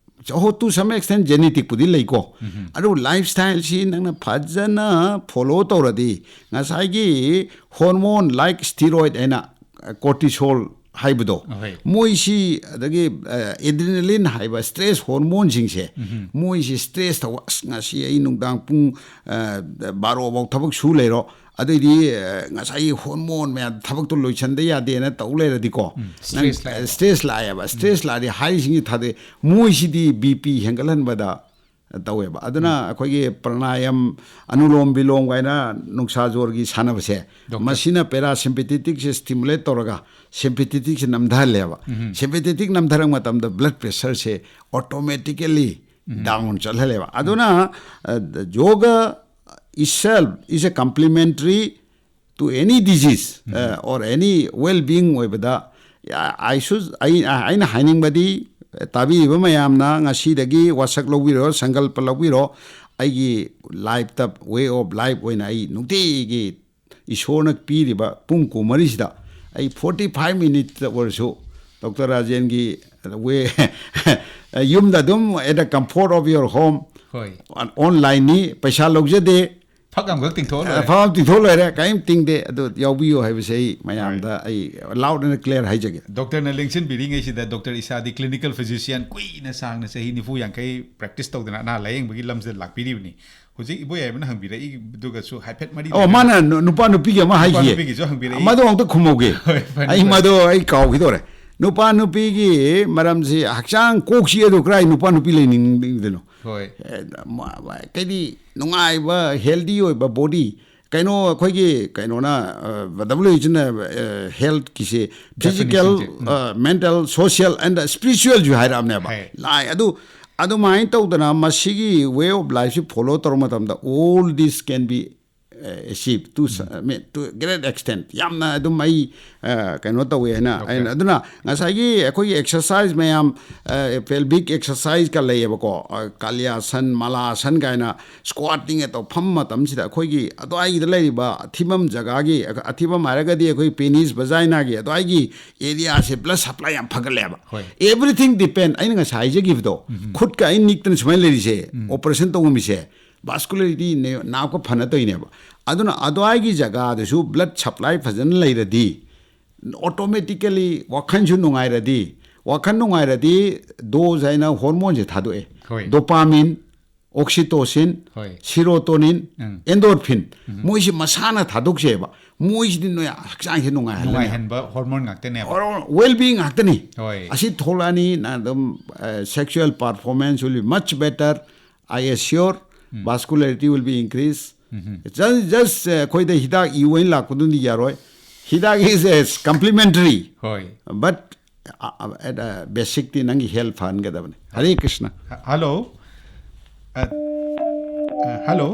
Oh, to some extent genetic ꯄꯨꯗꯤ ꯂꯩꯀꯣ꯫ ꯑꯗꯨꯕꯨ lifestyle ꯁꯤ ꯅꯪꯅ ꯐꯖꯅ follow ꯇꯧꯔꯗꯤ, ꯉꯁꯥꯏꯒꯤ hormone like steroid ꯍꯥꯏꯅ, cortisol ꯍꯥꯏꯕꯗꯣ, ꯍꯣꯏ꯫ ꯃꯣꯏꯁꯤ, ꯑꯗꯒꯤ adrenaline ꯍꯥꯏꯕ stress hormone ꯁꯤꯡꯁꯦ, ꯃꯣꯏꯁꯤ stress ꯇꯧꯕ, "ꯑꯁ, ꯉꯁꯤ ꯑꯩ ꯅꯨꯡꯗꯥꯡ ꯄꯨꯡ, ꯑ, ꯕꯥꯔꯣ ꯐꯥꯎ ꯊꯕꯛ ꯁꯨ ꯂꯩꯔꯣ, ꯑꯗꯩꯗꯤ, ꯑ, ꯉꯁꯥꯏꯒꯤ hormone ꯃꯌꯥꯝ ꯊꯕꯛꯇꯣ ꯂꯣꯏꯁꯟꯗ ꯌꯥꯗꯦꯅ ꯇꯧ ꯂꯩꯔꯗꯤꯀꯣ", ꯎꯝ, ꯅꯪ, stress ꯂꯥꯛꯑꯦꯕ꯫ stress ꯂꯥꯛꯑꯦꯕ꯫ Stress ꯂꯥꯛꯑꯗꯤ ꯍꯥꯏꯔꯤꯁꯤꯡꯁꯤ ꯊꯥꯗꯣꯛꯑꯦ꯫ ꯃꯣꯏꯁꯤꯗꯤ BP ꯍꯦꯟꯒꯠꯍꯟꯕꯗ ꯇꯧꯋꯦꯕ꯫ ꯑꯗꯨꯅ ꯑꯩꯈꯣꯏꯒꯤ pranayam, ꯑꯅꯨꯂꯣꯝ ꯕꯤꯂꯣꯝ ꯀꯥꯏꯅ ꯅꯨꯡꯁꯥ ꯖꯣꯔꯒꯤ ꯁꯥꯟꯅꯕꯁꯦ, Doctor꯫ ꯃꯁꯤꯅ parasympathetic ꯁꯦ stimulate ꯇꯧꯔꯒ sympathetic ꯁꯦ ꯅꯝꯊꯍꯜꯂꯦꯕ꯫ Sympathetic ꯅꯝꯊꯔꯛꯄ ꯃꯇꯝꯗ blood pressure ꯁꯦ automatically down ꯆꯠꯍꯜꯂꯦꯕ꯫ ꯑꯗꯨꯅ, ꯑ, yoga itself is a complementary to any disease, uh, or any well being ꯑꯣꯏꯕꯗ, I should, ꯑꯩ, ꯑꯩꯅ ꯍꯥꯏꯅꯤꯡꯕꯗꯤ, ꯇꯥꯕꯤꯔꯤꯕ ꯃꯌꯥꯝꯅ ꯉꯁꯤꯗꯒꯤ ꯋꯥꯁꯛ ꯂꯧꯕꯤꯔꯣ, ꯁꯪꯀꯜꯄ ꯂꯧꯕꯤꯔꯣ, ꯑꯩꯒꯤ life ꯇ, way of life ꯑꯣꯏꯅ ꯑꯩ ꯅꯨꯡꯇꯤꯒꯤ ꯏꯁꯣꯔꯅ ꯄꯤꯔꯤꯕ ꯄꯨꯡ ꯀꯨꯟꯃꯔꯤꯁꯤꯗ ꯑꯩ forty five minutes ꯇ ꯑꯣꯏꯔꯁꯨ ꯗꯣꯛꯇꯔ ꯔꯥꯖꯦꯟꯒꯤ way, ꯌꯨꯝꯗ ꯑꯗꯨꯝ at the comfort of your home, ꯍꯣꯏ꯫ online ꯅꯤ, ꯄꯩꯁꯥ ꯂꯧꯖꯗꯦ, ꯐꯛ ꯑꯃꯈꯛ ꯇꯤꯡꯊꯣꯛꯑ ꯂꯣꯏꯔꯦ꯫ ꯐꯛ ꯑꯃ ꯇꯤꯡꯊꯣꯛ ꯂꯣꯏꯔꯦ, ꯀꯔꯤꯝ ꯇꯤꯡꯗꯦ꯫ ꯑꯗꯨ ꯌꯥꯎꯕꯤꯌꯨ ꯍꯥꯏꯕꯁꯦ ꯑꯩ ꯃꯌꯥꯝꯗ ꯑꯩ loud and clear ꯍꯥꯏꯖꯒꯦ꯫ ꯗꯣꯛꯇꯔꯅ ꯂꯦꯡꯁꯤꯟꯕꯤꯔꯤꯉꯩꯁꯤꯗ ꯗꯣꯛꯇꯔ ꯏꯁꯥꯗꯤ clinical physician ꯀꯨꯏꯅ ꯁꯥꯡꯅ ꯆꯍꯤ ꯅꯤꯐꯨ ꯌꯥꯡꯈꯩ practice ꯇꯧꯗꯅ ꯑꯅꯥ ꯂꯥꯌꯦꯡꯕꯒꯤ ꯂꯝꯁꯤꯗ ꯂꯥꯛꯄꯤꯔꯤꯕꯅꯤ꯫ ꯍꯧꯖꯤꯛ ꯏꯕꯣꯌꯥꯏꯃꯅ ꯍꯪꯕꯤꯔꯛꯏꯗꯨꯒꯁꯨ ꯍꯥꯏꯐꯦꯠ ꯃꯔꯤ ꯑꯣ, ꯂꯩꯅꯅ ꯃꯥꯅ ꯅꯨ-, ꯅꯨꯄꯥ ꯅꯨꯄꯤꯒꯤ ꯑꯃ ꯅꯨꯄꯥ ꯍꯥꯏꯈꯤꯌꯦ꯫ ꯅꯨꯄꯤꯒꯤꯁꯨ ꯍꯪꯕꯤꯔꯛꯏ꯫ ꯃꯗꯨ ꯑꯃꯨꯛꯇ ꯈꯨꯝꯍꯧꯒꯦ꯫ ꯍꯣꯏ, ꯐꯅꯤ, ꯑꯩ ꯐꯅꯤ꯫ ꯃꯗꯨ ꯑꯩ ꯀꯥꯎꯈꯤꯗꯧꯔꯦ꯫ ꯅꯨꯄꯥ ꯅꯨꯄꯤꯒꯤ ꯃꯔꯝꯁꯤ, ꯍꯛꯆꯥꯡ ꯀꯣꯛꯁꯤ ꯑꯗꯨ ꯀꯔꯥꯏ ꯅꯨꯄꯥ ꯅꯨꯄꯤ ꯂꯩꯅꯤꯡꯗꯣꯏꯅꯣ? ꯍꯣꯏ ꯑꯦ, ꯃ- ꯃ- ꯀꯩꯗꯤ ꯅꯨꯡꯉꯥꯏꯕ, ꯍꯦꯜꯗꯤ ꯑꯣꯏꯕ ꯕꯣꯗꯤ, ꯀꯩꯅꯣ ꯑꯩꯈꯣꯏꯒꯤ ꯀꯩꯅꯣꯅ, ꯗꯕ꯭ꯂꯤꯎ ꯑꯩꯆꯅ ꯍꯦꯜꯠꯀꯤꯁꯦ ꯐꯤꯖꯤꯀꯦꯜ, Definitionꯁꯦ, ꯎꯝ. ꯃꯦꯟꯇꯦꯜ, ꯁꯣꯁꯤꯌꯦꯜ ꯑꯦꯟ ꯁ꯭ꯄꯤꯔꯤꯆꯨꯋꯦꯜꯁꯨ ꯍꯥꯏꯔꯛꯑꯕꯅꯦꯕ꯫ ꯍꯥꯏ. ꯂꯥꯏ ꯑꯗꯨ ꯑꯗꯨꯃꯥꯏꯅ ꯇꯧꯗꯅ ꯃꯁꯤꯒꯤ ꯋꯦ ꯑꯣꯐ ꯂꯥꯏꯐꯁꯤ ꯐꯣꯂꯣ ꯇꯧꯔ ꯃꯇꯝꯗ all this can be achieve to, to great extent, ꯌꯥꯝꯅ ꯑꯗꯨꯝ ꯑꯩ ꯑ, ꯀꯩꯅꯣ ꯇꯧꯋꯦ ꯍꯥꯏꯅ ꯑꯩꯅ, ꯑꯗꯨꯅ ꯉꯁꯥꯏꯒꯤ ꯑꯩꯈꯣꯏꯒꯤ ꯑꯦꯛꯁꯔꯁꯥꯏꯁ ꯃꯌꯥꯝ, ꯄꯦꯜꯕꯤꯛ ꯑꯦꯛꯁꯔꯁꯥꯏꯁꯀ ꯂꯩꯌꯦꯕꯀꯣ, ꯀꯥꯂꯤꯌꯥꯁꯟ, ꯃꯂꯥꯁꯟ ꯀꯥꯏꯅ, ꯁ꯭ꯀ꯭ꯋꯥꯠꯇꯤꯡ ꯇꯧꯐꯝ ꯃꯇꯝꯁꯤꯗ ꯑꯩꯈꯣꯏꯒꯤ ꯑꯗꯨꯋꯥꯏꯒꯤꯗ ꯂꯩꯔꯤꯕ ꯑꯊꯤꯕꯝ ꯖꯒꯥꯒꯤ, ꯑꯊꯤꯕꯝ ꯍꯥꯏꯔꯒꯗꯤ ꯑꯩꯈꯣꯏ ꯄꯦꯅꯤꯁ ꯕꯖꯥꯏꯅꯥꯒꯤ ꯑꯗꯨꯋꯥꯏꯒꯤ ꯑꯦꯔꯤꯌꯥꯁꯦ ꯕ꯭ꯂꯗ ꯁꯄ꯭ꯂꯥꯏ ꯌꯥꯝ ꯐꯒꯠꯂꯦꯕ꯫ ꯍꯣꯏ. Everything depend, ꯑꯩꯅ ꯉꯁꯥꯏ ꯍꯥꯏꯖꯈꯤꯕꯗꯣ, ꯈꯨꯠꯀ ꯑꯩ ꯅꯤꯛꯇꯅ ꯁꯨꯃꯥꯏꯅ ꯂꯩꯔꯤꯁꯦ, ꯑꯣꯄꯔꯦꯁꯟ ꯇꯧꯉꯝꯃꯤꯁꯦ, ꯚꯥꯁꯀꯨꯂꯔꯤꯇꯤ ꯅꯥꯞꯀ ꯐꯅ ꯇꯧꯔꯤꯅꯦꯕ꯫ ꯑꯗꯨꯅ ꯑꯗꯨꯋꯥꯏꯒꯤ ꯖꯒꯥꯗꯁꯨ ꯕ꯭ꯂꯗ ꯁꯄ꯭ꯂꯥꯏ ꯐꯖꯅ ꯂꯩꯔꯗꯤ, ꯑꯣꯇꯣꯃꯦꯇꯤꯀꯦꯂꯤ ꯋꯥꯈꯜꯁꯨ ꯅꯨꯡꯉꯥꯏꯔꯗꯤ, ꯋꯥꯈꯜ ꯅꯨꯡꯉꯥꯏꯔꯗꯤ ꯗꯣꯖ ꯍꯥꯏꯅ ꯍꯣꯔꯃꯣꯟꯁꯦ ꯊꯥꯗꯣꯛꯑꯦ꯫ ꯍꯣꯏ. ꯗꯣꯄꯥꯃꯤꯟ, ꯑꯣꯛꯁꯤꯇꯣꯁꯤꯟ, ꯍꯣꯏ. ꯁꯤꯔꯣꯇꯣꯅꯤꯟ, ꯎꯝ. ꯑꯦꯟꯗꯣꯔꯐꯤꯟ, ꯃꯣꯏꯁꯤ ꯃꯁꯥꯅ ꯊꯥꯗꯣꯛꯆꯩꯑꯕ꯫ ꯃꯣꯏꯁꯤꯗꯤ ꯅꯣꯏ ꯍꯛꯆꯥꯡꯁꯦ ꯅꯨꯡꯉꯥꯏꯍꯜꯂꯅꯤ꯫ ꯅꯨꯡꯉꯥꯏꯍꯟꯕ ꯍꯣꯔꯃꯣꯟ ꯉꯥꯛꯇꯅꯦꯕ. ꯋꯦꯜ ꯕꯤꯡ ꯉꯥꯛꯇꯅꯤ꯫ ꯍꯣꯏ. ꯑꯁꯤ ꯊꯣꯛꯂꯛꯑꯅꯤ, ꯅꯪ ꯑꯗꯨꯝ sexual performance will be much better, I assure. Vascularity will be increase. Just, just ꯑꯩꯈꯣꯏꯗ ꯍꯤꯗꯥꯛ ꯏꯌꯨ ꯍꯥꯏꯅ ꯂꯥꯛꯄꯗꯨꯅꯗꯤ ꯌꯥꯔꯣꯏ꯫ ꯍꯤꯗꯥꯛ is a complementary, ꯍꯣꯏ. But ꯕꯦꯁꯤꯛꯇꯤ ꯅꯪꯒꯤ ꯍꯦꯜꯊ ꯐꯍꯟꯒꯗꯕꯅꯤ꯫ ꯍꯔꯦ ꯀ꯭ꯔꯤꯁꯅ꯫ ꯍ- ꯍꯜꯂꯣ. ꯑ, ꯑ, ꯍꯜꯂꯣ.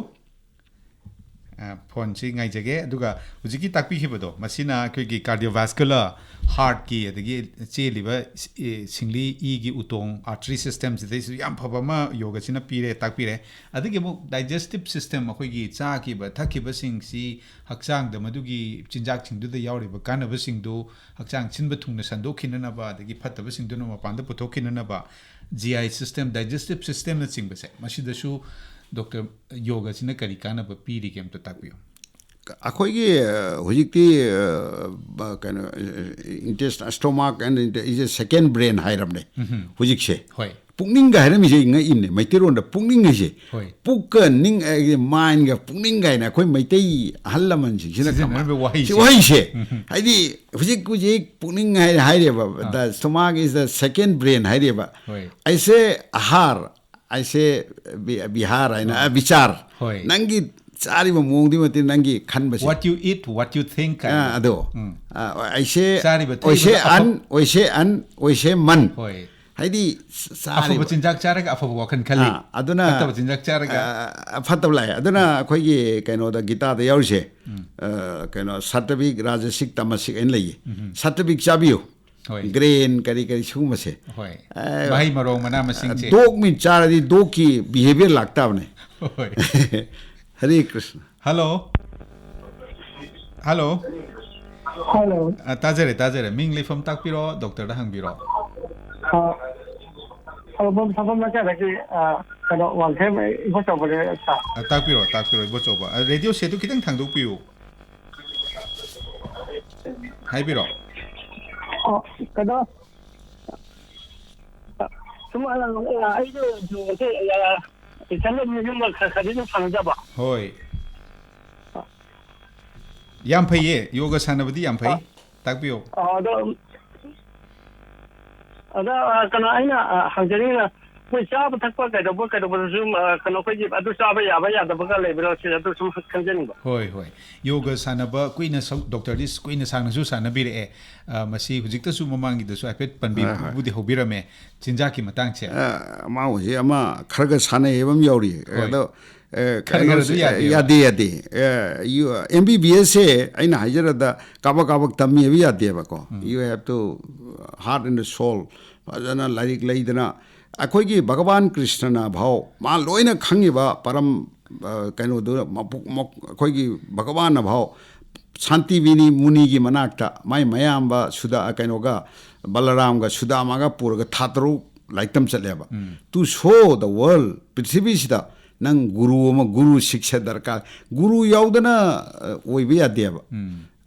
ꯑ, ꯐꯣꯟꯁꯤ ꯉꯥꯏꯖꯒꯦ꯫ ꯑꯗꯨꯒ ꯍꯧꯖꯤꯛꯀꯤ ꯇꯥꯛꯄꯤꯈꯤꯕꯗꯣ, ꯃꯁꯤꯅ ꯑꯩꯈꯣꯏꯒꯤ ꯀꯥꯔꯗꯤꯑꯣꯚꯥꯁꯀꯨꯂꯔ ꯍꯥꯔꯠꯀꯤ, ꯑꯗꯒꯤ ꯆꯦꯜꯂꯤꯕ ꯏ- ꯁꯤꯡꯂꯤ ꯏꯒꯤ ꯎꯇꯣꯡ, ꯑꯥꯔꯇ꯭ꯔꯤ ꯁꯤꯁꯇꯦꯝꯁꯤꯗꯩꯁꯨ ꯌꯥꯝ ꯐꯕ ꯑꯃ ꯌꯣꯒꯁꯤꯅ ꯄꯤꯔꯦ, ꯇꯥꯛꯄꯤꯔꯦ꯫ ꯑꯗꯒꯤ ꯑꯃꯨꯛ ꯗꯥꯏꯖꯦꯁꯇꯤꯞ ꯁꯤꯁꯇꯦꯝ, ꯑꯩꯈꯣꯏꯒꯤ ꯆꯥꯈꯤꯕ ꯊꯛꯈꯤꯕꯁꯤꯡꯁꯤ ꯍꯛꯆꯥꯡꯗ ꯃꯗꯨꯒꯤ ꯆꯤꯟꯖꯥꯛꯁꯤꯡꯗꯨꯗ ꯌꯥꯎꯔꯤꯕ ꯀꯥꯟꯅꯕꯁꯤꯡꯗꯨ ꯍꯛꯆꯥꯡ ꯁꯤꯟꯕ ꯊꯨꯡꯅ ꯁꯟꯗꯣꯛꯈꯤꯅꯅꯕ, ꯑꯗꯒꯤ ꯐꯠꯇꯕꯁꯤꯡꯗꯨꯅ ꯃꯄꯥꯟꯗ ꯄꯨꯊꯣꯛꯈꯤꯅꯅꯕ, ꯖꯤ ꯑꯥꯏ ꯁꯤꯁꯇꯦꯝ, ꯗꯥꯏꯖꯦꯁꯇꯤꯞ ꯁꯤꯁꯇꯦꯝꯅꯆꯤꯡꯕꯁꯦ, ꯃꯁꯤꯗꯁꯨ ꯗꯣꯛꯇꯔ ꯌꯣꯒꯁꯤꯅ ꯀꯔꯤ ꯀꯥꯟꯅꯕ ꯄꯤꯔꯤꯒꯦ ꯑꯝꯇ ꯇꯥꯛꯄꯤꯌꯨ꯫ ꯑꯩꯈꯣꯏꯒꯤ ꯑ, ꯍꯧꯖꯤꯛꯇꯤ ꯑ, ꯕ- ꯀꯩꯅꯣ, intestinal, stomach and is a second brain ꯍꯥꯏꯔꯕꯅꯦ ꯍꯧꯖꯤꯛꯁꯦ꯫ ꯍꯣꯏ. ꯄꯨꯛꯅꯤꯡꯒ ꯍꯥꯏꯔꯝꯃꯤꯁꯦ ꯑꯩ ꯉꯛꯏꯕꯅꯦ, ꯃꯩꯇꯩꯔꯣꯟꯗ ꯄꯨꯛꯅꯤꯡ ꯍꯥꯏꯁꯦ꯫ ꯍꯣꯏ꯫ ꯄꯨꯛꯀ ꯅꯤꯡ, ꯑ, mind ꯒ ꯄꯨꯛꯅꯤꯡ ꯀꯥꯏꯅ ꯑꯩꯈꯣꯏ ꯃꯩꯇꯩ ꯑꯍꯜ ꯂꯃꯟꯁꯤꯡꯁꯤꯅ ꯁꯤꯖꯤꯟꯅꯔꯝꯕ ꯀꯃꯥꯏ-, ꯋꯥꯍꯩꯁꯦ꯫ ꯁꯤ ꯋꯥꯍꯩꯁꯦ꯫ ꯎꯝ꯫ ꯍꯥꯏꯗꯤ ꯍꯧꯖꯤꯛ ꯍꯧꯖꯤꯛ ꯄꯨꯛꯅꯤꯡ ꯍꯥꯏ-, ꯍꯥꯏꯔꯦꯕ, ꯑꯥ꯫ The stomach is the second brain ꯍꯥꯏꯔꯦꯕ꯫ ꯍꯣꯏ꯫ ꯑꯩꯁꯦ ꯑꯍꯥꯔ, ꯑꯩꯁꯦ ꯕꯤ-, ꯕꯤꯍꯥꯔ ꯍꯥꯏꯅ, ꯑ, ꯕꯤꯆꯥꯔ꯫ ꯍꯣꯏ꯫ ꯅꯪꯒꯤ ꯆꯥꯔꯤꯕ ꯃꯑꯣꯡꯗꯨꯒꯤ ꯃꯇꯤꯛ ꯅꯪꯒꯤ ꯈꯟꯕꯁꯦ꯫ What you eat, what you think ꯍꯥꯏꯅ꯫ ꯑꯥ, ꯑꯗꯣ꯫ ꯎꯝ꯫ ꯑꯥ, ꯑꯩꯁꯦ, ꯆꯥꯔꯤꯕ ꯑꯣꯏꯁꯦ ꯊꯛꯏꯕꯗ ꯑꯟ, ꯑꯐ- ꯑꯣꯏꯁꯦ ꯑꯟ, ꯑꯣꯏꯁꯦ ꯃꯟ꯫ ꯍꯣꯏ꯫ ꯍꯥꯏꯗꯤ ꯆ-, ꯆꯥꯔꯤꯕ꯫ ꯑꯐꯕ ꯆꯤꯟꯖꯥꯛ ꯆꯥꯔꯒ ꯑꯐꯕ ꯋꯥꯈꯜ ꯈꯜꯂꯤ꯫ ꯑꯥ, ꯑꯗꯨꯅ, ꯐꯠꯇꯕ ꯆꯤꯟꯖꯥꯛ ꯆꯥꯔꯒ ꯑꯥ, ꯐꯠꯇꯕ ꯂꯥꯛꯑꯦ꯫ ꯑꯗꯨꯅ ꯑꯩꯈꯣꯏꯒꯤ ꯀꯩꯅꯣꯗ ꯒꯤꯇꯥꯗ ꯌꯥꯎꯔꯤꯁꯦ, ꯑꯥ, ꯀꯩꯅꯣ, ꯁꯥꯇ꯭ꯕꯤꯛ, ꯔꯥꯖꯁꯤꯛ, ꯇꯥꯃꯁꯤꯛ ꯍꯥꯏꯅ ꯂꯩꯌꯦ꯫ ꯁꯥꯇ꯭ꯕꯤꯛ ꯆꯥꯕꯤꯌꯨ꯫ ꯍꯣꯏ꯫ ꯒ꯭ꯔꯦꯟ ꯀꯔꯤ ꯀꯔꯤ ꯁꯤꯒꯨꯝꯕꯁꯦ꯫ ꯍꯣꯏ꯫ ꯑꯥ, ꯃꯍꯩ ꯃꯔꯣꯡ ꯃꯅꯥ ꯃꯁꯤꯡꯁꯦ꯫ ꯗꯣꯛ ꯃꯤꯠ ꯆꯥꯔꯗꯤ ꯗꯣꯛꯀꯤ behaviour ꯂꯥꯛꯇꯥꯕꯅꯦ꯫ ꯍꯣꯏ꯫ ꯍꯔꯦ ꯀ꯭ꯔꯤꯁꯅ꯫ ꯍꯜꯂꯣ꯫ ꯍꯜꯂꯣ꯫ ꯍꯜꯂꯣ꯫ ꯑ, ꯇꯥꯖꯔꯦ, ꯇꯥꯖꯔꯦ꯫ ꯃꯤꯡ ꯂꯩꯐꯝ ꯇꯥꯛꯄꯤꯔꯣ, ꯗꯣꯛꯇꯔꯗ ꯍꯪꯕꯤꯔꯣ꯫ ꯑ, ꯍꯜꯂꯣ, ꯃꯐꯝ ꯃꯆꯥꯗꯒꯤ, ꯑ, ꯀꯩꯅꯣ, ꯋꯥꯡꯈꯩ ꯏꯕꯣꯆꯧꯕꯅꯦ, ꯁꯥꯔ꯫ ꯑ, ꯇꯥꯛꯄꯤꯔꯣ, ꯇꯥꯛꯄꯤꯔꯣ, ꯏꯕꯣꯆꯧꯕ꯫ ꯑ, ꯔꯦꯗꯤꯑꯣ ꯁꯦꯠꯇꯨ ꯈꯤꯇꯪ ꯊꯥꯡꯗꯣꯛꯄꯤꯌꯨ꯫ ꯍꯥꯏꯕꯤꯔꯣ꯫ ꯑꯣ, ꯀꯩꯅꯣ, ꯁꯨꯝ, ꯑ, ꯑꯩꯁꯨ ꯌꯣꯒꯁꯦ, ꯑ, ꯏꯊꯟꯗ ꯌꯨꯝꯗ ꯈꯔ ꯈꯔꯗꯤ ꯑꯗꯨꯝ ꯁꯥꯟꯅꯖꯕ꯫ ꯍꯣꯏ꯫ ꯌꯥꯝ ꯐꯩꯌꯦ, ꯌꯣꯒ ꯁꯥꯟꯅꯕꯗꯤ ꯌꯥꯝ ꯐꯩ꯫ ꯇꯥꯛꯄꯤꯌꯣ꯫ ꯑ, ꯑꯗꯣ, ꯑꯗ, ꯑ, ꯀꯩꯅꯣ, ꯑꯩꯅ, ꯑ, ꯍꯪꯖꯅꯤꯡꯉꯤꯅ, ꯑꯩꯈꯣꯏ ꯆꯥꯕ ꯊꯛꯄ ꯀꯩꯗꯧꯕ, ꯀꯩꯗꯧꯕꯗꯁꯨ, ꯑ, ꯀꯩꯅꯣ, ꯑꯩꯈꯣꯏꯒꯤ ꯑꯗꯨ ꯆꯥꯕ ꯌꯥꯕ ꯌꯥꯗꯕꯒ ꯂꯩꯕ꯭ꯔꯥ ꯁꯤ ꯑꯗꯨ ꯁꯨꯝ ꯈꯪꯖꯅꯤꯡꯕ꯫ ꯍꯣꯏ, ꯍꯣꯏ꯫ ꯌꯣꯒ ꯁꯥꯟꯅꯕ ꯀꯨꯏꯅ ꯁꯧ-, ꯗꯣꯛꯇꯔꯗꯤ ꯀꯨꯏꯅ ꯁꯥꯡꯅꯁꯨ ꯁꯥꯟꯅꯕꯤꯔꯛꯑꯦ꯫ ꯑ, ꯃꯁꯤ ꯍꯧꯖꯤꯛꯇꯁꯨ ꯃꯃꯥꯡꯒꯤꯗꯁꯨ ꯍꯥꯏꯐꯦꯠ ꯄꯟꯕꯤ-, ꯍꯣꯏ, ꯍꯣꯏ꯫ ꯕꯨꯗꯤ ꯍꯧꯕꯤꯔꯝꯃꯦ, ꯆꯤꯟꯖꯥꯛꯀꯤ ꯃꯇꯥꯡꯁꯦ꯫ ꯑ, ꯃꯥ ꯍꯧꯖꯤꯛ ꯑꯃ ꯈꯔꯒ ꯁꯥꯟꯅꯩ ꯍꯥꯏꯕ ꯑꯃ ꯌꯥꯎꯔꯤ꯫ ꯍꯣꯏ꯫ ꯑꯗꯣ, ꯑ, ꯈꯔ ꯀꯩꯅꯣ, ꯈꯔꯗꯤ ꯌꯥꯗꯦꯕ꯫ ꯌꯥꯗꯦ, ꯌꯥꯗꯦ꯫ ꯑ, you, M B B S ꯁꯦ ꯑꯩꯅ ꯍꯥꯏꯖꯔꯗ ꯀꯥꯕꯛ ꯀꯥꯕꯛ ꯇꯝꯃꯤ ꯍꯥꯏꯕ ꯌꯥꯗꯦꯕꯀꯣ꯫ You have to heart and soul, ꯐꯖꯅ ꯂꯥꯏꯔꯤꯛ ꯂꯩꯗꯅ꯫ ꯑꯩꯈꯣꯏꯒꯤ ꯚꯒꯋꯥꯟ ꯀ꯭ꯔꯤꯁꯅꯅ ꯐꯥꯎ ꯃꯥ ꯂꯣꯏꯅ ꯈꯪꯉꯤꯕ ꯄꯔꯝ, ꯑ, ꯀꯩꯅꯣꯗꯨ ꯃꯄꯨ-, ꯃ-, ꯑꯩꯈꯣꯏꯒꯤ ꯚꯒꯋꯥꯟꯅ ꯐꯥꯎ ꯁꯥꯟꯇꯤꯕꯤꯅꯤ ꯃꯨꯅꯤꯒꯤ ꯃꯅꯥꯛꯇ ꯃꯥꯏ ꯃꯌꯥꯝꯕ ꯁꯨꯗꯥ, ꯀꯩꯅꯣꯒ, ꯕꯂꯔꯥꯝꯒ ꯁꯨꯗꯥꯃꯥꯒ ꯄꯨꯔꯒ ꯊꯥ ꯇꯔꯨꯛ ꯂꯥꯏꯔꯤꯛ ꯇꯝ ꯆꯠꯂꯦꯕ꯫ To show the world, ꯄ꯭ꯔꯤꯊꯤꯕꯤꯁꯤꯗ ꯅꯪ ꯒꯨꯔꯨ ꯑꯃ, ꯒꯨꯔꯨ ꯁꯤꯛꯁ ꯗꯔꯀꯥꯔ, ꯒꯨꯔꯨ ꯌꯥꯎꯗꯅ, ꯑ, ꯑꯣꯏꯕ ꯌꯥꯗꯦꯕ꯫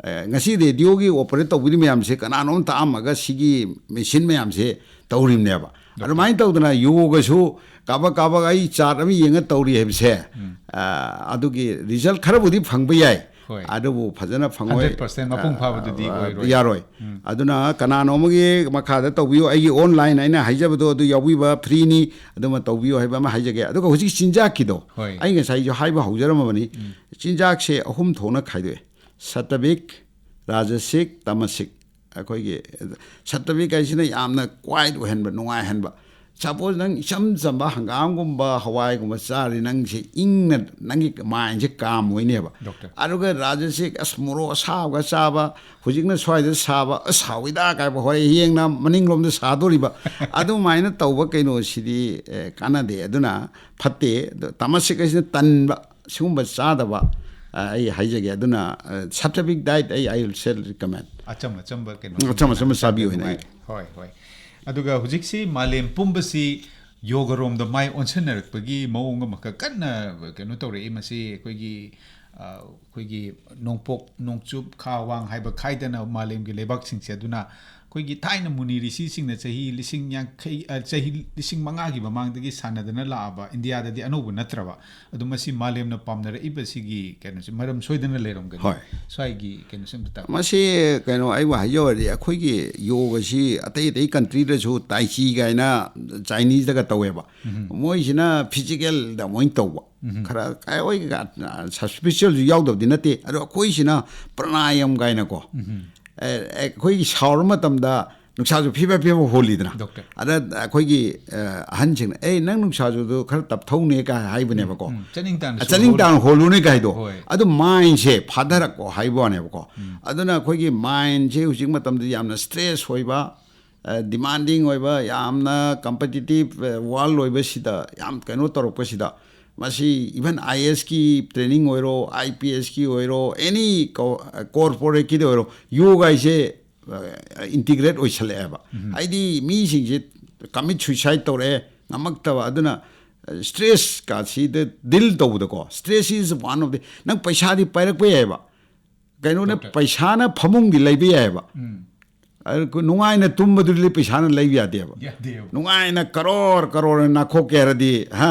ꯑ, ꯉꯁꯤ ꯔꯦꯗꯤꯑꯣꯒꯤ ꯑꯣꯄꯔꯦꯠ ꯇꯧꯕꯤꯔꯤ ꯃꯌꯥꯝꯁꯦ ꯀꯅꯥꯅꯣꯝ ꯇꯥꯛꯑꯝꯃꯒ ꯁꯤꯒꯤ ꯃꯦꯆꯤꯟ ꯃꯌꯥꯝꯁꯦ ꯇꯧꯔꯤꯕꯅꯦꯕ꯫ ꯑꯗꯨꯃꯥꯏꯅ ꯇꯧꯗꯅ ꯌꯣꯒꯁꯨ ꯀꯥꯕꯛ ꯀꯥꯕꯛ ꯑꯩ ꯆꯥꯔꯠ ꯑꯃ ꯌꯦꯡꯉ ꯇꯧꯔꯤ ꯍꯥꯏꯕꯁꯦ, ꯑ, ꯑꯗꯨꯒꯤ ꯔꯤꯖꯜꯠ ꯈꯔꯕꯨꯗꯤ ꯐꯪꯕ ꯌꯥꯏ꯫ ꯍꯣꯏ꯫ ꯑꯗꯨꯕꯨ ꯐꯖꯅ ꯐꯪꯉꯣꯏ꯫ ꯍꯟꯗ꯭ꯔꯦꯠ ꯄꯥꯔꯁꯦꯟ ꯃꯄꯨꯡ ꯐꯥꯕꯗꯨꯗꯤ ꯑ, ꯑꯣꯏꯔꯣꯏ꯫ ꯌꯥꯔꯣꯏ꯫ ꯑꯗꯨꯅ ꯀꯅꯥꯅꯣ ꯑꯃꯒꯤ ꯃꯈꯥꯗ ꯇꯧꯕꯤꯌꯨ, ꯑꯩꯒꯤ ꯑꯣꯟꯂꯥꯏꯟ ꯑꯩꯅ ꯍꯥꯏꯖꯕꯗꯣ ꯑꯗꯨ ꯌꯥꯎꯕꯤꯕ ꯐ꯭ꯔꯤꯅꯤ, ꯑꯗꯨꯃ ꯇꯧꯕꯤꯌꯨ ꯍꯥꯏꯕ ꯑꯃ ꯍꯥꯏꯖꯒꯦ꯫ ꯑꯗꯨꯒ ꯍꯧꯖꯤꯛ ꯆꯤꯟꯖꯥꯛꯀꯤꯗꯣ ꯍꯣꯏ꯫ ꯑꯩ ꯉꯁꯥꯏꯁꯨ ꯍꯥꯏꯕ ꯍꯧꯖꯔꯝꯃꯕꯅꯤ꯫ ꯆꯤꯟꯖꯥꯛꯁꯦ ꯑꯍꯨꯝ ꯊꯣꯛꯅ ꯈꯥꯏꯗꯣꯛꯑꯦ: ꯁꯇꯕꯤꯛ, ꯔꯥꯖꯁꯤꯛ, ꯇꯥꯃꯁꯤꯛ꯫ ꯑꯩꯈꯣꯏꯒꯤ ꯁꯇꯕꯤꯛ ꯍꯥꯏꯁꯤꯅ ꯌꯥꯝꯅ ꯀ꯭ꯋꯥꯏꯠ ꯑꯣꯏꯍꯟꯕ, ꯅꯨꯡꯉꯥꯏꯍꯟꯕ꯫ ꯁꯄꯣꯁ ꯅꯪ ꯏꯆꯝ ꯆꯝꯕ ꯍꯪꯒꯥꯝꯒꯨꯝꯕ ꯍꯋꯥꯏꯒꯨꯝꯕ ꯆꯥꯔꯗꯤ ꯅꯪꯁꯦ ꯏꯪꯅ, ꯅꯪꯒꯤ ꯃꯥꯏꯟꯁꯦ ꯀꯥꯝ ꯑꯣꯏꯅꯦꯕ꯫ ꯗꯣꯛꯇꯔ꯫ ꯑꯗꯨꯒ ꯔꯥꯖꯁꯤꯛ, ꯑꯁ, ꯃꯣꯔꯣꯛ ꯑꯁꯥꯕꯒ ꯆꯥꯕ, ꯍꯧꯖꯤꯛꯅ ꯁ꯭ꯋꯥꯏꯗ ꯁꯥꯕ, ꯑꯁ, ꯍꯥꯎꯏꯗ ꯀꯥꯏꯕ, ꯍꯣꯔꯦꯟ ꯍꯌꯦꯡꯅ ꯃꯅꯤꯡꯂꯣꯝꯗ ꯁꯥꯗꯣꯔꯤꯕ꯫ ꯑꯗꯨꯃꯥꯏꯅ ꯇꯧꯕ ꯀꯩꯅꯣꯁꯤꯗꯤ, ꯑꯦ, ꯀꯥꯟꯅꯗꯦ꯫ ꯑꯗꯨꯅ ꯐꯠꯇꯦ꯫ ꯑꯗꯣ ꯇꯥꯃꯁꯤꯛ ꯍꯥꯏꯁꯤꯅ ꯇꯟꯕ, ꯁꯤꯒꯨꯝꯕ ꯆꯥꯗꯕ, ꯑ, ꯑꯩ ꯍꯥꯏꯖꯒꯦ꯫ ꯑꯗꯨꯅ, ꯑ, ꯁꯇꯕꯤꯛ ꯗꯥꯏꯠ ꯑꯩ, I will say recommend꯫ ꯑꯆꯝ ꯑꯆꯝꯕ ꯀꯩꯅꯣ ꯑꯆꯝ ꯑꯆꯝꯕ ꯆꯥꯕꯤꯌꯨ ꯍꯥꯏꯅ ꯑꯩ꯫ ꯍꯣꯏ, ꯍꯣꯏ꯫ ꯑꯗꯨꯒ ꯍꯧꯖꯤꯛꯁꯤ ꯃꯥꯂꯦꯝ ꯄꯨꯝꯕꯁꯤ ꯌꯣꯒꯔꯣꯝꯗ ꯃꯥꯏ ꯑꯣꯟꯁꯤꯟꯅꯔꯛꯄꯒꯤ ꯃꯑꯣꯡ ꯑꯃꯈꯛ ꯀꯟꯅ ꯀꯩꯅꯣ ꯇꯧꯔꯛꯏ꯫ ꯃꯁꯤ ꯑꯩꯈꯣꯏꯒꯤ, ꯑ, ꯑꯩꯈꯣꯏꯒꯤ ꯅꯣꯡꯄꯣꯛ ꯅꯣꯡꯆꯨꯞ ꯈꯥ ꯋꯥꯡ ꯍꯥꯏꯕ ꯈꯥꯏꯗꯅ ꯃꯥꯂꯦꯝꯒꯤ ꯂꯩꯕꯥꯛꯁꯤꯡꯁꯦ꯫ ꯑꯗꯨꯅ ꯑꯩꯈꯣꯏꯒꯤ ꯊꯥꯏꯅ ꯃꯨꯅꯤ ꯔꯤꯁꯤꯁꯤꯡꯅ ꯆꯍꯤ ꯂꯤꯁꯤꯡ ꯌꯥꯡꯈꯩ, ꯑ, ꯆꯍꯤ ꯂꯤꯁꯤꯡ ꯃꯉꯥꯒꯤ ꯃꯃꯥꯡꯗꯒꯤ ꯁꯥꯟꯅꯗꯅ ꯂꯥꯛꯑꯕ, ꯏꯟꯗꯤꯌꯥꯗꯗꯤ ꯑꯅꯧꯕ ꯅꯠꯇ꯭ꯔꯕ, ꯑꯗꯨ ꯃꯁꯤ ꯃꯥꯂꯦꯝꯅ ꯄꯥꯝꯅꯔꯛꯏꯕꯁꯤꯒꯤ ꯀꯩꯅꯣꯁꯦ ꯃꯔꯝ ꯁꯣꯏꯗꯅ ꯂꯩꯔꯝꯒꯅꯤ꯫ ꯍꯣꯏ꯫ ꯁ꯭ꯋꯥꯏꯒꯤ ꯀꯩꯅꯣꯁꯦ ꯑꯝꯇ ꯇꯥꯛꯄꯤꯌꯨ꯫ ꯃꯁꯤ ꯀꯩꯅꯣ, ꯑꯩꯕꯨ ꯍꯥꯏꯖꯧ ꯍꯥꯏꯔꯗꯤ, ꯑꯩꯈꯣꯏꯒꯤ ꯌꯣꯒꯁꯤ ꯑꯇꯩ ꯑꯇꯩ ꯀꯟꯇ꯭ꯔꯤꯗꯁꯨ ꯇꯥꯏ ꯆꯤ ꯀꯥꯏꯅ ꯆꯥꯏꯅꯤꯁꯇꯒ ꯇꯧꯋꯦꯕ꯫ ꯃꯣꯏꯁꯤꯅ ꯐꯤꯖꯤꯀꯦꯜꯗ ꯃꯣꯏꯅ ꯇꯧꯕ꯫ ꯈꯔ ꯀꯥꯏ ꯑꯣꯏ, ꯁꯕ ꯁ꯭ꯄꯤꯔꯤꯆꯨꯋꯦꯜꯁꯨ ꯌꯥꯎꯗꯕꯗꯤ ꯅꯠꯇꯦ, ꯑꯗꯣ ꯑꯩꯈꯣꯏꯁꯤꯅ ꯄ꯭ꯔꯅꯥꯌꯝ ꯀꯥꯏꯅꯀꯣ꯫ ꯑꯦ, ꯑꯩꯈꯣꯏꯒꯤ ꯁꯥꯎꯔ ꯃꯇꯝꯗ ꯅꯨꯡꯁꯥꯁꯨ ꯐꯤꯕ ꯐꯤꯕ ꯍꯣꯜꯂꯤꯗꯅ꯫ ꯗꯣꯛꯇꯔ꯫ ꯑꯗ ꯑꯩꯈꯣꯏꯒꯤ, ꯑ, ꯑꯍꯟꯁꯤꯡꯅ, "ꯑꯦ, ꯅꯪ ꯅꯨꯡꯁꯥꯁꯨꯗꯣ ꯈꯔ ꯇꯞꯊꯧꯅꯦ" ꯀꯥꯏ ꯍꯥꯏꯕꯅꯦꯕꯀꯣ꯫ ꯎꯝ, ꯆꯅꯤꯡ ꯇꯥꯅ "ꯆꯅꯤꯡ ꯇꯥꯅ ꯍꯣꯜꯂꯨꯅꯦ" ꯀꯥꯏꯗꯣ꯫ ꯍꯣꯏ꯫ ꯑꯗꯨ ꯃꯥꯏꯟꯁꯦ ꯐꯥꯊꯔꯛꯄ ꯍꯥꯏꯕ ꯋꯥꯅꯦꯕꯀꯣ꯫ ꯑꯗꯨꯅ ꯑꯩꯈꯣꯏꯒꯤ ꯃꯥꯏꯟꯁꯦ ꯍꯧꯖꯤꯛ ꯃꯇꯝꯗ ꯌꯥꯝꯅ ꯁ꯭ꯇ꯭ꯔꯦꯁ ꯑꯣꯏꯕ, ꯑ, ꯗꯤꯃꯥꯟꯗꯤꯡ ꯑꯣꯏꯕ, ꯌꯥꯝꯅ ꯀꯝꯄꯤꯇꯤꯇꯤꯞ, ꯑ, ꯋꯥꯔꯜ ꯑꯣꯏꯕꯁꯤꯗ ꯌꯥꯝ ꯀꯩꯅꯣ ꯇꯧꯔꯛꯄꯁꯤꯗ, ꯃꯁꯤ ꯏꯚꯟ ꯑꯥꯏ ꯑꯦꯁꯀꯤ ꯇ꯭ꯔꯦꯅꯤꯡ ꯑꯣꯏꯔꯣ, ꯑꯥꯏ ꯄꯤ ꯑꯦꯁꯀꯤ ꯑꯣꯏꯔꯣ, ꯑꯦꯅꯤ ꯀꯣ-, ꯀꯣꯔꯄꯣꯔꯦꯠꯀꯤꯗ ꯑꯣꯏꯔꯣ, ꯌꯣꯒ ꯍꯥꯏꯁꯦ, ꯑ, ꯏꯟꯇꯤꯒ꯭ꯔꯦꯠ ꯑꯣꯏꯁꯜꯂꯛꯑꯦꯕ꯫ ꯍꯥꯏꯗꯤ ꯃꯤꯁꯤꯡꯁꯦ ꯀꯃꯤꯠ ꯁꯨꯏꯁꯥꯏꯠ ꯇꯧꯔꯛꯑꯦ, ꯉꯝꯃꯛꯇꯕ꯫ ꯑꯗꯨꯅ, ꯑ, ꯁ꯭ꯇ꯭ꯔꯦꯁꯀꯁꯤꯗ ꯗꯤꯜ ꯇꯧꯕꯗꯀꯣ, stress is one of the, ꯅꯪ ꯄꯩꯁꯥꯗꯤ ꯄꯥꯏꯔꯛꯄ ꯌꯥꯏꯑꯕ, ꯀꯩꯅꯣꯅ, ꯗꯣꯛꯇꯔ꯫ ꯄꯩꯁꯥꯅ ꯐꯃꯨꯡꯗꯤ ꯂꯩꯕ ꯌꯥꯏꯑꯕ꯫ ꯎꯝ꯫ ꯑꯗꯨ ꯅꯨꯡꯉꯥꯏꯅ ꯇꯨꯝꯕꯗꯨꯗꯤ ꯄꯩꯁꯥꯅ ꯂꯩꯕ ꯌꯥꯗꯦꯕ꯫ ꯌꯥꯗꯦꯕ꯫ ꯅꯨꯡꯉꯥꯏꯅ ꯀꯔꯣꯔ ꯀꯔꯣꯔ ꯅꯥꯈꯣꯛꯀꯦ ꯍꯥꯏꯔꯗꯤ, ꯍꯥ,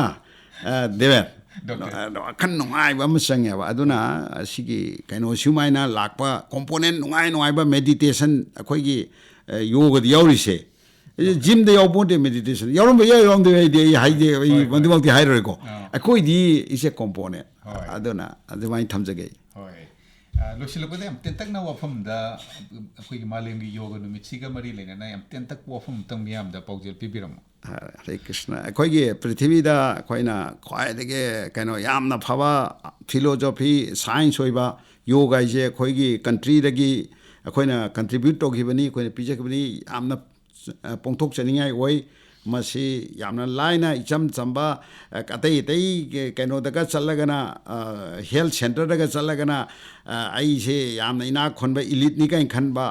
ꯑ, ꯗꯦꯕꯦꯟ, ꯗꯣꯛꯇꯔ꯫ ꯋꯥꯈꯜ ꯅꯨꯡꯉꯥꯏꯕ ꯑꯃ ꯆꯪꯉꯦꯕ꯫ ꯑꯗꯨꯅ ꯑꯁꯤꯒꯤ ꯀꯩꯅꯣ ꯁꯨꯃꯥꯏꯅ ꯂꯥꯛꯄ ꯀꯣꯝꯄꯣꯅꯦꯟ ꯅꯨꯡꯉꯥꯏ ꯅꯨꯡꯉꯥꯏꯕ ꯃꯦꯗꯤꯇꯦꯁꯟ ꯑꯩꯈꯣꯏꯒꯤ, ꯑ, ꯌꯣꯒꯗ ꯌꯥꯎꯔꯤꯁꯦ꯫ ꯖꯤꯝꯗ ꯌꯥꯎꯕ ꯅꯠꯇꯦ ꯃꯦꯗꯤꯇꯦꯁꯟ꯫ ꯌꯥꯎꯔꯝꯕ ꯌꯥꯏ, ꯌꯥꯎꯔꯝꯗꯕ ꯌꯥꯏ, ꯑꯩꯗꯤ ꯑꯩ ꯍꯥꯏꯗꯦ, ꯑꯩ ꯍꯣꯏ, ꯍꯣꯏ꯫ ꯃꯗꯨꯃꯛꯇꯤ ꯍꯥꯏꯔꯣꯏꯀꯣ꯫ ꯑꯥ꯫ ꯑꯩꯈꯣꯏꯗꯤ ꯏꯁ ꯑꯦ ꯀꯣꯝꯄꯣꯅꯦꯟ꯫ ꯍꯣꯏ꯫ ꯑꯗꯨꯅ ꯑꯗꯨꯃꯥꯏꯅ ꯊꯝꯖꯒꯦ꯫ ꯍꯣꯏ꯫ ꯑ, ꯂꯣꯏꯁꯤꯜꯂꯛꯄꯗ ꯌꯥꯝ ꯇꯦꯟꯇꯛꯅ ꯋꯥꯐꯝꯗ ꯑꯩꯈꯣꯏꯒꯤ ꯃꯥꯂꯦꯝꯒꯤ ꯌꯣꯒ ꯅꯨꯃꯤꯠꯁꯤꯒ ꯃꯔꯤ ꯂꯩꯅꯅ ꯌꯥꯝ ꯇꯦꯟꯇꯛꯄ ꯋꯥꯐꯝ ꯑꯃꯇꯪ ꯃꯤꯌꯥꯝꯗ ꯄꯥꯎꯖꯦꯜ ꯄꯤꯕꯤꯔꯝꯃꯣ꯫ ꯍꯔꯦ ꯀ꯭ꯔꯤꯁꯅ꯫ ꯑꯩꯈꯣꯏꯒꯤ ꯄ꯭ꯔꯤꯊꯤꯕꯤꯗ ꯑꯩꯈꯣꯏꯅ ꯈ꯭ꯋꯥꯏꯗꯒꯤ ꯀꯩꯅꯣ ꯌꯥꯝꯅ ꯐꯕ ꯐꯤꯂꯣꯖꯣꯐꯤ, ꯁꯥꯏꯟꯁ ꯑꯣꯏꯕ ꯌꯣꯒ ꯍꯥꯏꯁꯦ ꯑꯩꯈꯣꯏꯒꯤ ꯀꯟꯇ꯭ꯔꯤꯗꯒꯤ ꯑꯩꯈꯣꯏꯅ ꯀꯟꯇ꯭ꯔꯤꯕ꯭ꯌꯨꯠ ꯇꯧꯈꯤꯕꯅꯤ, ꯑꯩꯈꯣꯏꯅ ꯄꯤꯖꯈꯤꯕꯅꯤ꯫ ꯌꯥꯝꯅ, ꯑ, ꯄꯣꯡꯊꯣꯛꯆꯅꯤꯡꯉꯥꯏ ꯑꯣꯏ꯫ ꯃꯁꯤ ꯌꯥꯝꯅ ꯂꯥꯏꯅ ꯏꯆꯝ ꯆꯝꯕ, ꯑ, ꯑꯇꯩ ꯑꯇꯩ ꯀꯩꯅꯣꯗꯒ ꯆꯠꯂꯒꯅ, ꯑ, ꯍꯦꯜꯊ ꯁꯦꯟꯇꯔꯗꯒ ꯆꯠꯂꯒꯅ, ꯑ, ꯑꯩꯁꯦ ꯌꯥꯝꯅ ꯏꯅꯥꯛ ꯈꯨꯟꯕ ꯏꯂꯤꯠꯅꯤ ꯀꯥꯏꯅ ꯈꯟꯕ,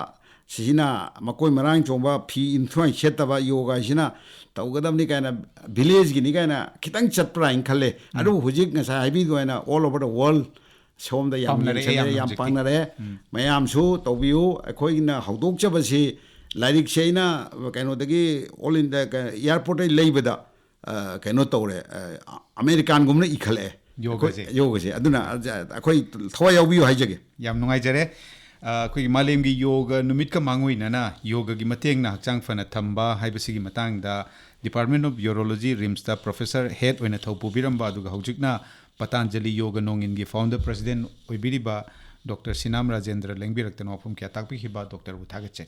ꯁꯤꯁꯤꯅ ꯃꯀꯣꯏ ꯃꯔꯥꯡ ꯆꯣꯡꯕ ꯐꯤ ꯏꯟꯊꯨꯋꯥꯏ ꯁꯦꯠꯇꯕ ꯌꯣꯒ ꯍꯥꯏꯁꯤꯅ ꯇꯧꯒꯗꯕꯅꯤ ꯀꯥꯏꯅ, ꯚꯤꯂꯦꯖꯀꯤꯅꯤ ꯀꯥꯏꯅ ꯈꯤꯇꯪ ꯆꯠꯄ꯭ꯔꯥ ꯍꯥꯏꯅ ꯈꯜꯂꯦ꯫ ꯑꯗꯨꯕꯨ ꯍꯧꯖꯤꯛ ꯉꯁꯥꯏ ꯍꯥꯏꯕꯤꯗꯨ ꯑꯣꯏꯅ all over the world ꯁꯣꯝꯗ ꯌꯥꯝ ꯄꯥꯝꯅꯔꯦ, ꯌꯦꯡꯁꯟꯅꯔꯦ, ꯌꯥꯝꯅ ꯌꯥꯝ ꯍꯧꯖꯤꯛꯇꯤ꯫ ꯄꯥꯝꯅꯔꯦ꯫ ꯃꯌꯥꯝꯁꯨ ꯇꯧꯕꯤꯌꯨ꯫ ꯑꯩꯈꯣꯏꯅ ꯍꯧꯗꯣꯛꯆꯕꯁꯤ ꯂꯥꯏꯔꯤꯛꯁꯦ ꯑꯩꯅ ꯀꯩꯅꯣꯗꯒꯤ, all India ꯑꯦꯌꯥꯔꯄꯣꯔꯠꯇꯒꯤ ꯂꯩꯕꯗ, ꯑ, ꯀꯩꯅꯣ ꯇꯧꯔꯦ, ꯑ, ꯑꯃꯦꯔꯤꯀꯥꯟꯒꯨꯝꯅ ꯏꯈꯠꯂꯛꯑꯦ꯫ ꯌꯣꯒꯁꯦ꯫ ꯑꯩꯈꯣꯏ ꯌꯣꯒꯁꯦ꯫ ꯑꯗꯨꯅ ꯑꯩꯈꯣꯏ ꯊꯋꯥꯏ ꯌꯥꯎꯕꯤꯌꯨ ꯍꯥꯏꯖꯒꯦ꯫ ꯌꯥꯝ ꯅꯨꯡꯉꯥꯏꯖꯔꯦ꯫ ꯑ, ꯑꯩꯈꯣꯏꯒꯤ ꯃꯥꯂꯦꯝꯒꯤ ꯌꯣꯒ ꯅꯨꯃꯤꯠꯀ ꯃꯥꯡꯑꯣꯏꯅꯅ ꯌꯣꯒꯒꯤ ꯃꯇꯦꯡꯅ ꯍꯛꯆꯥꯡ ꯐꯅ ꯊꯝꯕ ꯍꯥꯏꯕꯁꯤꯒꯤ ꯃꯇꯥꯡꯗ Department of Urology, ꯔꯤꯝꯁꯇ ꯄ꯭ꯔꯣꯐꯦꯁꯔ ꯍꯦꯗ ꯑꯣꯏꯅ ꯊꯧ ꯄꯨꯕꯤꯔꯝꯕ, ꯑꯗꯨꯒ ꯍꯧꯖꯤꯛꯅ ꯄꯇꯥꯟꯖꯂꯤ ꯌꯣꯒ ꯅꯣꯡꯏꯟꯒꯤ ꯐꯥꯎꯟꯗꯔ ꯄ꯭ꯔꯁꯤꯗꯦꯟ ꯑꯣꯏꯕꯤꯔꯤꯕ ꯗꯣꯛꯇꯔ ꯁꯤꯅꯥꯝ ꯔꯥꯖꯦꯟꯗ꯭ꯔ ꯂꯦꯡꯕꯤꯔꯛꯇꯅ ꯋꯥꯐꯝ ꯀꯌꯥ ꯇꯥꯛꯄꯤꯈꯤꯕ ꯗꯣꯛꯇꯔꯕꯨ ꯊꯥꯒꯠꯆꯔꯤ꯫